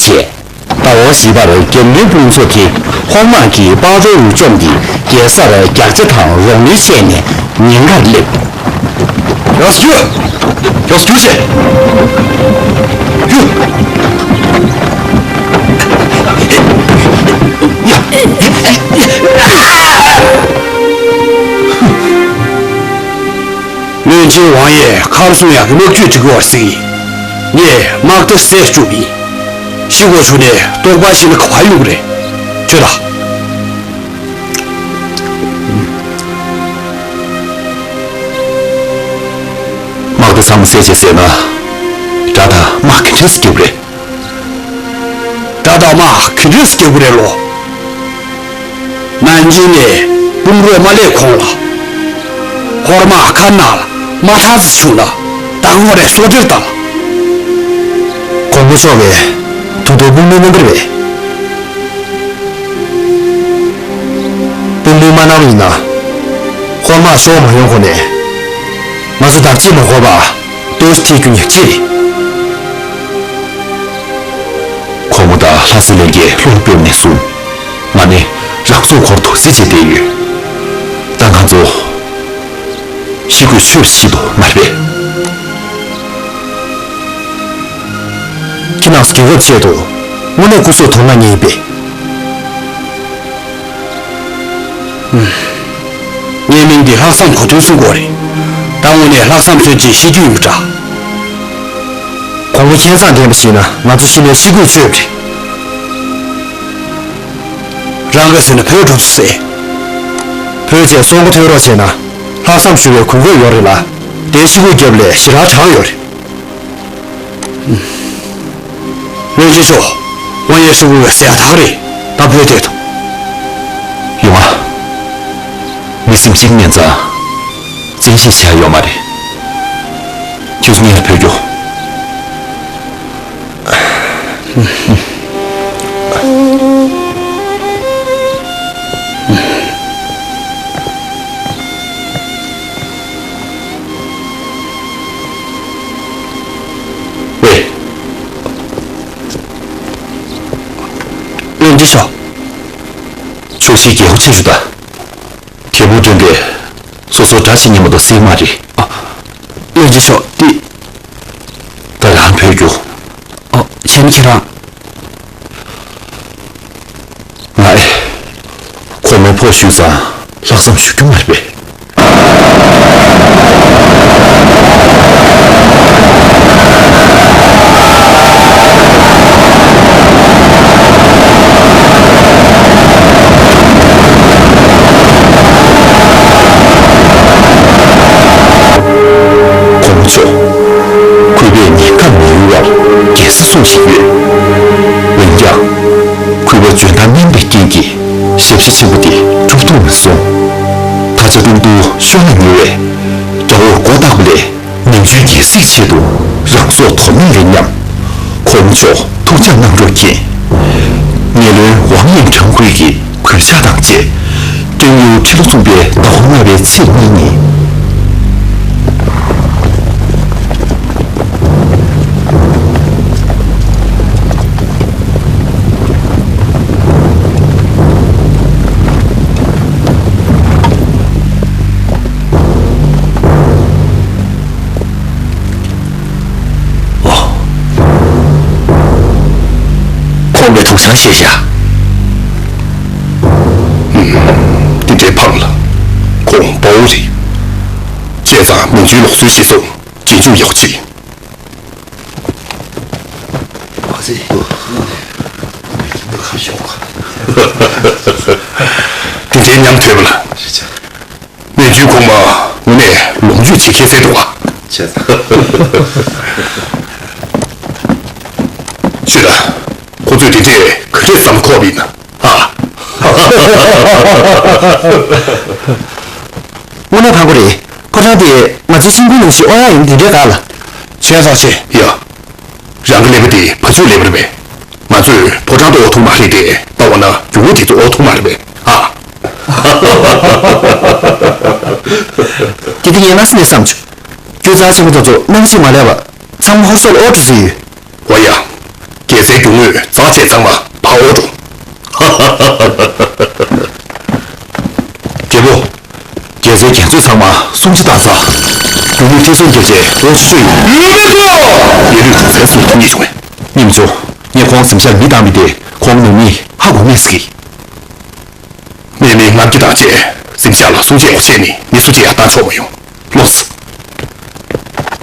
ཟླ་བ་བཞི་པར་རྒྱབ་གནོན་དཔུང་ཚོགས་དེ་ཧོར་དམག་གིས་པའོ་ཀྲོའུ་བཅོམ་སྟེ་རྒྱལ་སར་རྒྱགས་ཆ་དང་རོགས་ལས་བྱས་ནས་ཉེན་ཁར་སླེབས། ཡར་རྒྱུགས། ཡར་རྒྱུགས་བྱས། རྒྱུགས། བློན་ཆེན་ཝང་ཡས་ཁར་སོང་ཡག་གི་དམག་ཇུས་སྒྲིག་དགོས་པར་གཟིགས། ངས་དམག་རྟ་བསད་བཅུག་པ་ཡིན། ཤི་དགོས་བྱུང་ནས་ལྟོགས་པ་ཤི་ན་ག་པར་གཡུག་རེད། ཁྱོད་ལ། དམག་རྟ་ཚང་མ་བསད་བྱས་བསད་ན། དགྲ་དང་དམག་ག་འདྲས་སེ་རྒྱག་དགོས་རེད། དགྲ་དང་དམག་ག་འདྲས་སེ་རྒྱག་དགོས་རེད་ལོ། ནན་ཅིང་ནས་དཔུང་རོགས་མ་སླེབས་གོང་ལ། ཧོར་དམག་ཁ་ནང་ལ་མ་ཐག་ཙམ་བྱུང་ན་ད་ངོ་རེ་སོ་ཏེར་བཏང་། གོང་མ་མཆོག་གིས་ཐུགས་དོགས་དཔུང་སྣེ་རྣམ་པར་བས། དཔུང་སྣེ་མ་གནང་བ་ཡིན་ན། ཧོར་དམག་ཤོར་མ་ཡོང་གོང་ནས། ང་ཚོ་བདག་གཅེས་མ་དགོས་པ། ལྟོས་ཐེ་རྒྱུ་ཉག་གཅིག་རེད། གོང་མ་དང་ལྷ་ས་ལྷན་རྒྱས་བློ་སླུ་བཏང་ནས་བཟུང་། ང་ནི་རང་སྲོག་འཁོར་དོ་ཟེར་བྱས་བསྡད་ཡོད། ད་ང་ཚོ་ཤི་དགོས་ཆོད་ཤི་དོ་མ་རེད་པས། ཁྱེད་རང་ཚོ་རྒྱལ་ཁབ་ཆེད་དུ་དངོས་གནས་སྐུ་སྲོག་དོར་གནང་མཁན་ཡིན་པས། ངའི་མིང་འདི་ལྷག་བསམ་གོ་མཐོང་གསུང་གི་ཡོད་རེད། ད་དངོས་གནས་ལྷག་བསམ་ཚོན་ཆེན་ཤི་རྒྱུ་ཡིན་པ་འདྲ། གོང་བུ་ཁྱད་མཚར་ལྡན་པ་ཞིག་ན་ང་ཚོ་ཤི་ནས་ཤི་དགོས་ཆོད་པ་རེད། རང་ག་ཟེར་ན་བོད་འགྲོ་ཚུལ་ཟེར། བོད་ཅེས་སྲོག་མགོ་ཐོན་རོགས་བྱས་ན་ལྷག་བསམ་ཞུ་བའི་གོ་སྐབས་ཡོད་རེད་ལ། དེ་ཤི་དགོས་རྒྱབ་ལས་ཞེ་དྲག་དྲག་ཡོད་རེད། བློན་ཆེན་མཆོག་དབང་ཡས་ཧྲིལ་པོ་བའི་ཟེར་ཡག་དག་རེད། ད་བོད་དེ་དང་། ཡོང་ང་། མི་སེམས་གཅིག་མིན་ཙང་། བཙན་ཤེད་བྱ་ཡོད་མ་རེད། ཁྱོད་ཚོ་ངས་ལ་བོས་རྒྱུ། ཝེ། བློན་ཆེན་ཤོག་ཕྱོགས་བཞིའི་རྒྱལ་པོ་ཆེན་ཞུ་དང་། རྒྱལ་པོ་མགྲོན་པོས་སོ་སོར་དགྲ་བྱེད་སྙམ་པ་དང་སྲིད་མ་རེད། ཨ། བློན་ཆེན་མཆོག་འདི། ད་རང་བོས་རྒྱུགས། ཨ། གཞན་ཁྱེད་རང་། ང་ཨེ། ཁོ་མོ་ཕོག་ཞུས་ཙང་ལྷག་བསམ་ཞུ་རྒྱུ་མ་རེད་པས། གོང་མ་མཆོག་གུས་པས་ཉེན་ཁ་མི་ཡོང་བར་རྒྱལ་ས་སྲུང་བཞིན་ཡོད། འོན་ཀྱང་། གུས་པ་འཇོན་ཐང་དམན་པའི་རྐྱེན་གྱིས་ཞབས་ཕྱི་ཆེན་པོ་དེ་སྒྲུབ་ཐུབ་མ་སོང་། ད་ཆ་ཀྲུང་ཏུའུ་ཤོར་ལ་ཉེ་བས། རྒྱལ་པོར་མགོ་བཏགས་པ་ལས། མན་ཇུའི་རྒྱལ་སྲིད་ཆེད་དུ་རང་སྲོག་དོར་མིན་ལས་སྙམ། གོང་མ་མཆོག་ཐུགས་འཇགས་གནང་རོགས་མཁྱེན། ངེད་བློན་ཝང་ཡིང་ཁྲང་ཁུལ་གྱི་གུས་ཕྱག་དང་བཅས། ཀྲེང་ཡུའུ་ཁྲི་ལོ་གསུམ་པའི་ཟླ་བ་ལྔ་པའི་ཚེས་གཉིས་ཉིན། ཨོ། ཁོང་གིས་དུག་སྦྲང་བཤད་བཞག་ཨུམ། དེ་འདྲའི་ཕངས་ལ། ཁོང་དཔའ་བོ་རེད། བྱས་ཙང་མན་ཇུའི་ལུགས་སྲོལ་གཞིར་བཟུང་རྗེས་འཇུག་ཡག་པོ་བྱེད། དེ་འདྲའི་ཉམས་དོད་པ་ལ། མན་ཇུའི་གོང་མ་དངོས་གནས་ལོངས་སྤྱོད་བྱེད་མཁན་ཟེར་འདུག་ག་བྱས་ཙང་། ཤོད་དང་། ཁོ་ཚོས་དེ་འདྲས་ག་འདྲས་བསམ་བློ་འཁོར་བ་ཡིན་ན། ཨ། དངོས་གནས་ཕངས་པོ་རེད། ཕོ་བྲང་དེ་ང་ཚོའི་ཆིན་ཀུའི་ནང་བཞིན་དབོར་ཡག་ཡིན་དེ་འདྲས་ག་ལ། བྱས་ཙང་བྱས། ཡ། རང་གི་ཀླད་པ་དེ་བ་ཕྱུགས་ཀླད་པ་རེད་པས། ང་ཚོས་ཕོ་བྲང་དུ་དབོར་ཐུབ་མ་རེད་དེ། ད་འོ་ན་རྒྱུ་བོ་དེ་ཚོ་དབོར་ཐུབ་མ་རེད་པས། ཨ། དེ་དེ་ངས་སྔ་ས་ནས་བསམ་བྱུང་། ཁྱོད་རྩ་ཆེན་པོ་དེ་ཚོ་ནམ་ཞིག་མ་ལས་པ་ཚང་མ་ཧོར་སོག་ལ་དབོར་འགྲོ་རྩིས་ཡོད། འོ་ཡ། རྒྱལ་སའི་རྒྱུ་དངོས་རྩ་ཆེ་ཚང་མ་ཕར་དབོར་འགྲོ། རྒྱལ་པོ། རྒྱལ་སའི་རྒྱལ་མཛོད་ཚང་མ་སུམ་ཆ་བཏང་ཚར། རྒྱུ་དངོས་ཐེར་འཚོང་རྒྱབ་བྱས་དབོར་ཆོག་ཡོད། ཡེ་ལུས་དྲུང་ཚན་སུ་ཐུག་ཉེ་བྱུང་བས། ཉིན་མཚོ། ངས་ཁོང་གཟིམ་ཤག་མི་བཏང་མི་དེ་ཁོང་ནང་མི་ཧ་གོ་མེད་ཟེར་གི། མེ་མེ་ངར་སྐད་བཏང་བྱས་གཟིམ་ཤག་ལ་སྲུང་བྱེད་འོག་བྱས་ནས་མི་སུ་གཅིག་ཡང་བཏང་ཆོག་མ་ཡོང་། ལོས།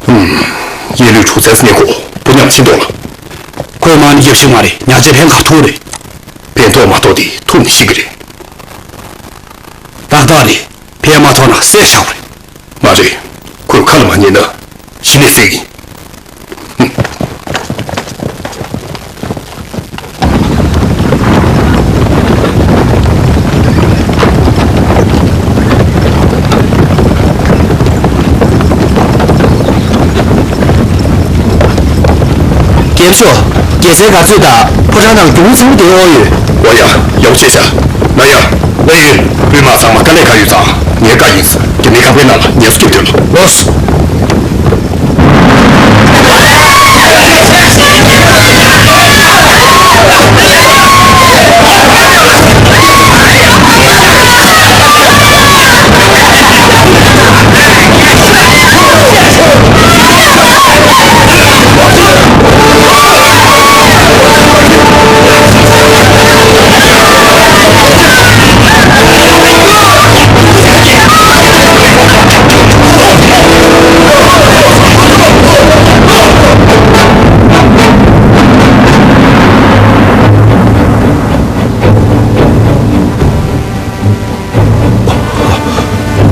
ཧུམ། ཡེ་ལུས་དྲུང་ཚན་སུ་ཉེ་ཁོ་པོ་ཉམས་ཕྱིན་ཐོག་ལ། ཁོས་མ་ཎི་རྒྱབ་ཤིག་མ་རེད། ཉག་ཅེ་ཕན་ག་ཐུག་རེད། ཕན་ཐོགས་མ་ཐོགས་དེ་ཐུག་མི་ཤེས་གི་རེད། ཏག་ཏག་རེད། ཕན་མ་ཐོགས་ན་བསད་བཞག་རེད། མ་རེད། ཁོས་ཁ་ལ་མ་ཉན་ན་གཞི་ནས་བསད་ཀྱི། རྒྱལ་པོ་མཆོག་རྒྱལ་སའི་གར་ཚོད་དང་ཕོ་བྲང་ནང་རྒྱུ་དངོས་ཚང་མ་དེ་དབོར་ཡོད། འོ་ཡ། ཡག་པོ་བྱས་ཤག་ན་ཡ། ན་ཡོད། དཔོན་དམག་ཚང་མ་དཀའ་ལས་ཁག་ཡོད་ཙང་ངའི་བཀའ་ཡིན། རྒྱ་མིའི་ཁང་པའི་ནང་ལ་ངལ་གསོ་རྒྱབ་སྡོད་ལ། ལོས།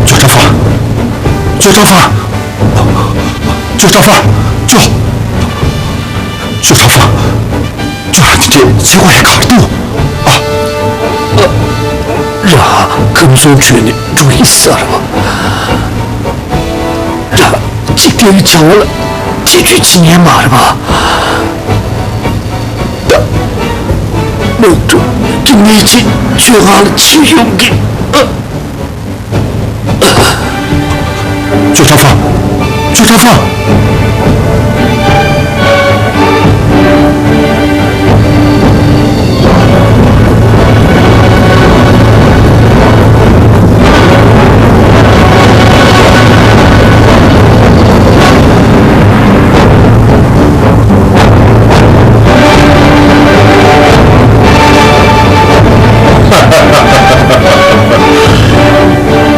ཅོ་ཀྲང་ཧྥང་། ཅོ་ཀྲང་ཧྥང་། ཅོ། ཅོ་ཀྲང་ཧྥང་། ཁྱོད་རང་དེ་འདྲས་བྱེད་དགོས་ཡ་ག་རེ་འདུག་ཨ། ཨ། རང་ཁམས་གསུམ་ཁྲོད་ནས་འགྲོ་ཡི་ཟེར་བ། རང་འཇིག་རྟེན་གྱི་བྱ་བ་ལ་ཐེ་ཇུས་བྱེད་ཉན་མ་རེད་པ། ད་ མ་གཏོགས་ངས་ཅི་ཁྱོད་རང་ལ་ཅི་ཡོང་གི། ཨ། ཅུ་ཁྲ་ཧྥང་། ཅུ་ཁྲ་ཧྥང་།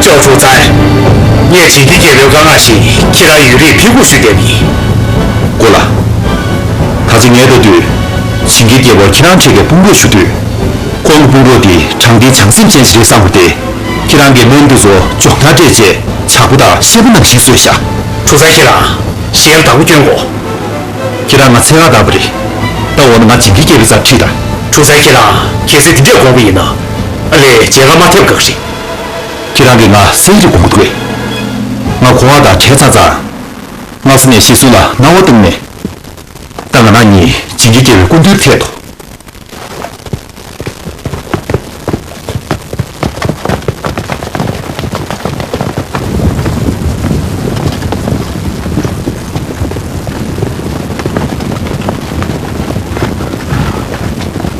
ཅོག་ཧྲུའུ་ཙའེ། ངས་ཇིང་གིར་རྒྱལ་པོའི་བཀའ་མངགས་བཞིན་ཁྱེད་རང་ཡུན་རིང་ཕྱིར་འབུད་ཞུས་བསྡད་པ་ཡིན། གོ་ལགས། ད་ཆ་ངས་ལྟ་དུས། ཇིང་གིར་རྒྱལ་པོར་ཁྱེད་རང་འཕྲད་མཁན་དཔུང་རོགས་ཞུ་དུས། ཁོང་གི་དཔུང་རོགས་དེ་དྲང་བདེན་བྱང་སེམས་ཅན་ཞིག་རེད་བསམ་པ་སྟེ། ཁྱེད་རང་གི་སྨན་དེ་ཚོ་མགྱོགས་མྱུར་སྤྲད་བྱས་ཇག་པ་དང་བཤད་པ་ནང་བཞིན་བཟོས་ཤག་ཁྲུ་ཚའེ་ཁྱེད་རང་ཞལ་ལ་བདག་པོ་སྐྱོན་དགོས། ཁྱེད་རང་ང་འཚོལ་ག་བདག་པ་རེད། ད་འོ་ན་ང་ཇིང་གིར་རྒྱལ་པོའི་རྩར་ཁྲིད་དང་། ཁྲུ་ཚའེ་ཁྱེད་རང་གལ་སྲིད་དེ་འདྲས་དགོངས་པ་ཡིན་ན། ཨ་ལས་མཇལ་ཁ་མ་ཐེབས་དགའ་གི་རེད། ཁྱེད་རང་གིས་ང་གསེར་གྱི་དགོངས་པ་འདུག་གས། ང་གོང་འོག་དང་བྲལ་ཚར་ཙང་། སྔ་ས་ནས་གཞི་བཟུང་ལ་སྣང་བ་བཏང་ནས། ད་ང་རང་གཉིས་ཇིང་གིར་རྒྱལ་པོའི་སྐུ་མདུན་ཐད་དོ།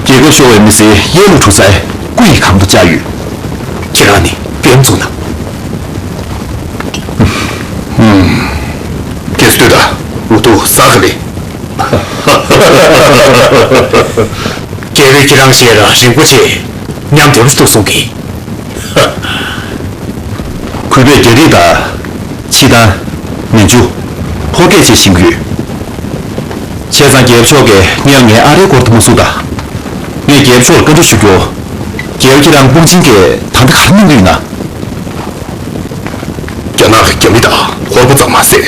རྒྱལ་ཁབ་ཤོར་བའི་མི་སེར་ཡེ་ལུ་ཁྲུ་ཚའེ་སྐུ་ཡི་གམ་དུ་བཅར་ཡོད། ཁྱེད་རང་ནི་བེམ་ཚུགས་ན། ཧུམ། རྒྱལ་སྲས་ལྟོས་དང་འུ་ཐུག་ཟ་གི་རེད། རྒྱལ་པོས་ཁྱེད་རང་ཞལ་ལ་རིན་པོ་ཆེ་ཉམས་བདེ་པོ་ཞིག་འདུག་གསུང་གི། གུས་པས་རྒྱ་རིགས་དང་། ཕྱི་ཐང་། མན་ཇུ། ཧོ་སྐད་བཅས་ཤེས་ཀྱི་ཡོད། བྱས་ཙང་རྒྱལ་པོ་མཆོག་གིས་སྔོན་ལ་ངའི་ཨ་རིའི་སྐོར་དུ་མ་གསུངས་དང་། ངས་རྒྱལ་པོ་མཆོག་ལ་བཀའ་འདྲི་ཞུ་རྒྱུ། རྒྱལ་པོ་ཁྱེད་རང་དཔུང་ཆེན་གྱིས་ད་ལྟ་ག་རེ་གནང་གི་ཡོད་ན། རྒྱ་ནག་གི་རྒྱ་མི་དང་ཧོར་པ་ཙམ་མ་ཟད།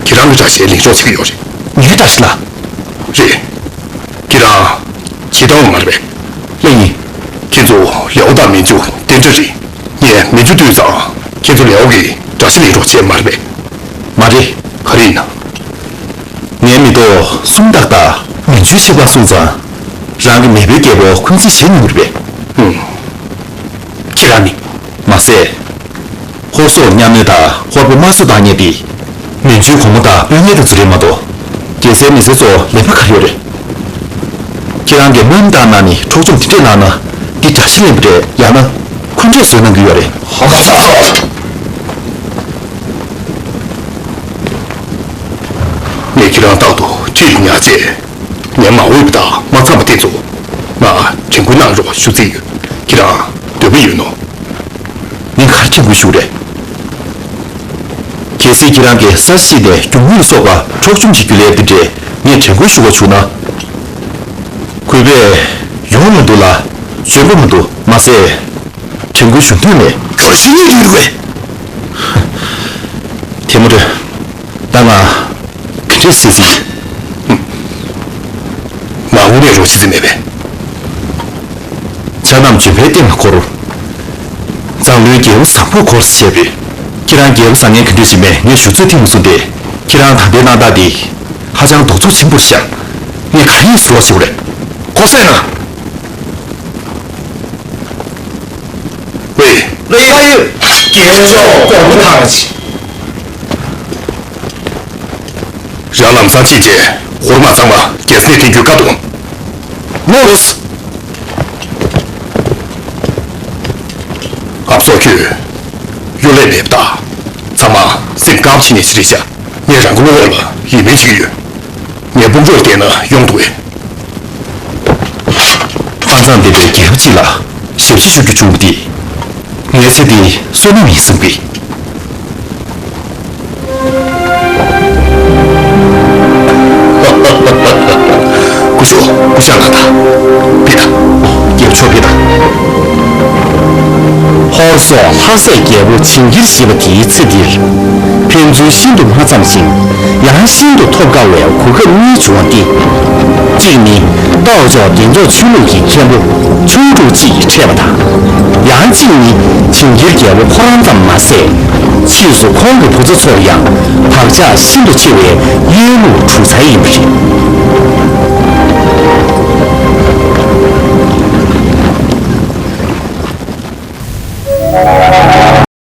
ཁྱེད་རང་གི་དགྲ་ཤའི་ལིང་ཅོ་བྱེད་ཀྱི་ཡོད་རེད། ངའི་དགྲ་ཤ་ལ། རེད། ཁྱེད་རང་། ཇི་ལྟ་བ་མ་རེད་པས། ལགས་ཡིན། ཁྱེད་ཚོ་ལེའོ་དང་མན་ཇུ་གཏན་འཇགས་རེད། ངས་མན་ཇུ་བཏུལ་ཙང་ཁྱེད་ཚོ་ལེའོ་གི་དགྲ་ཤ་ལེན་རོགས་བྱས་མ་རེད་པས། མ་རེད། ག་རེ་ཡིན་ན། ངའི་མི་ཐོག་སུམ་རྟགས་དང་མན་ཇུའི་ཆབ་འགག་སོང་ཙང་། རང་གི་མེས་པོའི་རྒྱལ་པོ་འཁོན་འཛིན་བྱེད་མྱོང་རེད་པས། ཧུམ། ཁྱེད་རང་ནི། མ་ཟད། ཧོར་སོག་མཉམ་གནོད་དང་ཧོར་པོ་དམར་གསོད་བཏང་མཁན་དེ། མན་ཇུའི་གོང་མ་དང་དཔོན་ངན་དེ་ཚོ་རེད་མ་གཏོགས། རྒྱལ་སའི་མི་སེར་ཚོ་ལེན་པ་ག་རེ་ཡོད་རེད། ཁྱེད་རང་གིས་སྨོན་བཏང་གནང་ནས་འཕྲོག་བཅོམ་དེ་འདྲས་གནང་ན། འདི་དགྲ་ཤ་ལེན་པ་རེད་ཡང་ན། འཁོན་འགྲས་བཟོས་གནང་གི་ཡོད་རེད། ཧ་གོ་སོང་། ངས་ཁྱེད་རང་རྟག་ཏུ་ཁྲིད་དུ་ཉར་བྱས། ངའི་མ་འོས་པ་དང་མ་འཚམས་པ་དེ་ཚོ། ང་དྲན་སྐུལ་གནང་རོགས་ཞུ་རྩིས་ཡོད། ཁྱེད་རང་འདོད་པ་ཡོད་ནོ། ངས་ག་རེ་དྲན་སྐུལ་ཞུ་རེད། གལ་སྲིད་ཁྱེད་རང་གིས་ས་གཞི་ནས་རྒྱུ་དངོས་ལ་སོགས་པ་འཕྲོག་བཅོམ་བྱེད་རྒྱུ་ལས་དེ་འདྲས་ངས་དྲན་སྐུལ་ཞུ་བ་བྱུང་ན། གུས་པས་ཡོང་མི་འདུག་ལ་འཇོན་པོ་མི་འདུག་མ་ཟད། དྲན་སྐུལ་ཞུ་འདོད་མེད། གྲོ་ཞིག་ཉིད་ཡོད་རེད། ཐལ་མོ་སྒྲོན། ད་ང་ག་འདྲས་ཟེར་ཟིན། ང་དངོས་གནས་རོགས་བྱེད་རྩིས་མེད་པས། ཆ་རྣམས་ལྗོན་པའི་སྟེང་ལ་འཁོར། མཛངས་བླུན་རྒྱལ་པོ་བཟང་པོས་འཁོར་ཟེར་བས། ཁྱེད་རང་རྒྱལ་པོ་བཟང་ངན་ག་འདྲས་ཞིག་མེད་ངས་ཞུ་ཚོད་ཐིག་མ་སོང་སྟེ། ཁྱེད་རང་ད་ལྟའི་རྣམ་ཐར་འདི། ཧ་ཅང་གདུག་རྩུབ་ཆེན་པོ་རེད་ཤག་ངས་ག་རེ་ཡིན་ཟེར་རོགས་བྱེད་དགོས་རེད། ཁོ་སེ་ན། ཝེ། ལགས་ཡོད། རྒྱལ་མཆོག་དགོངས་པ་དག་ཅིག་རང་ལམ་སང་ཕྱིན་རྗེས་ཧོར་དམག་ཚང་མ་རྒྱལ་ས་ནས་འཐེན་རྒྱུའི་བཀའ་གཏོང་། ལགས་སོ། ཨབ་སོ་ཁྱོད། གཡོ་ལས་མེད་པ་དང་། ཚང་མ་སེམས་དཀར་པོ་བྱེད་ནས་ཅི་རེད་བྱ། ངས་རང་གི་བློ་ཁོག་ལ་ཡིད་སྨོན་བྱེད་ཀྱི་ཡོད། ངའི་དཔུང་གྲོགས་བསྟེན་ན་ཡོང་འདུག་གས། དཔའ་མཛངས་ལྡན་པའི་རྒྱལ་པོ་གཅིག་ལ་ཞབས་ཕྱི་ཞུ་རྒྱུ་བྱུང་བ་འདི། ངའི་ཚེ་འདིའི་བསོད་ནམས་ཡིན་བསམ་གི། སྐུ་ཞབས་སྐུ་ཞབས་ལགས་དང་། ཕེབས་དང་། རྒྱལ་པོ་མཆོག་ཕེབས་དང་། ཧོར་སོག་ལྷ་སྲས་རྒྱལ་པོ་ཇིང་གིར་ཞེས་པ་དེའི་ཚེ་འདིར། ཕན་ཚུན་ཤིན་ཏུ་མ་འཚམས་ཤིང་། ཡང་ཤིན་ཏུ་ཐོབ་དཀའ་བའི་གོ་སྐབས་གཉིས་བྱུང་བ་སྟེ། གཅིག་ནི་རྟ་མཆོག་བདེ་མཆོག་ཆོས་ལུགས་ཀྱི་མཁན་པོ་ཆུང་ཕྲུག་གཅིག་གིས་འཕྲད་པ་དང་། ཡང་གཅིག་ནི་ཇིང་གིར་རྒྱལ་པོ་ཁོ་རང་ཙམ་མ་ཟད། ཕྱིས་སུ་ཁོང་གི་བུ་ཚ་ཚོར་ཡང་བག་ཆགས་ཤིན་ཏུ་ཆེ་བའི་ཡེ་ལུ་གྲུ་ཚ་ཡིན་པ་རེད།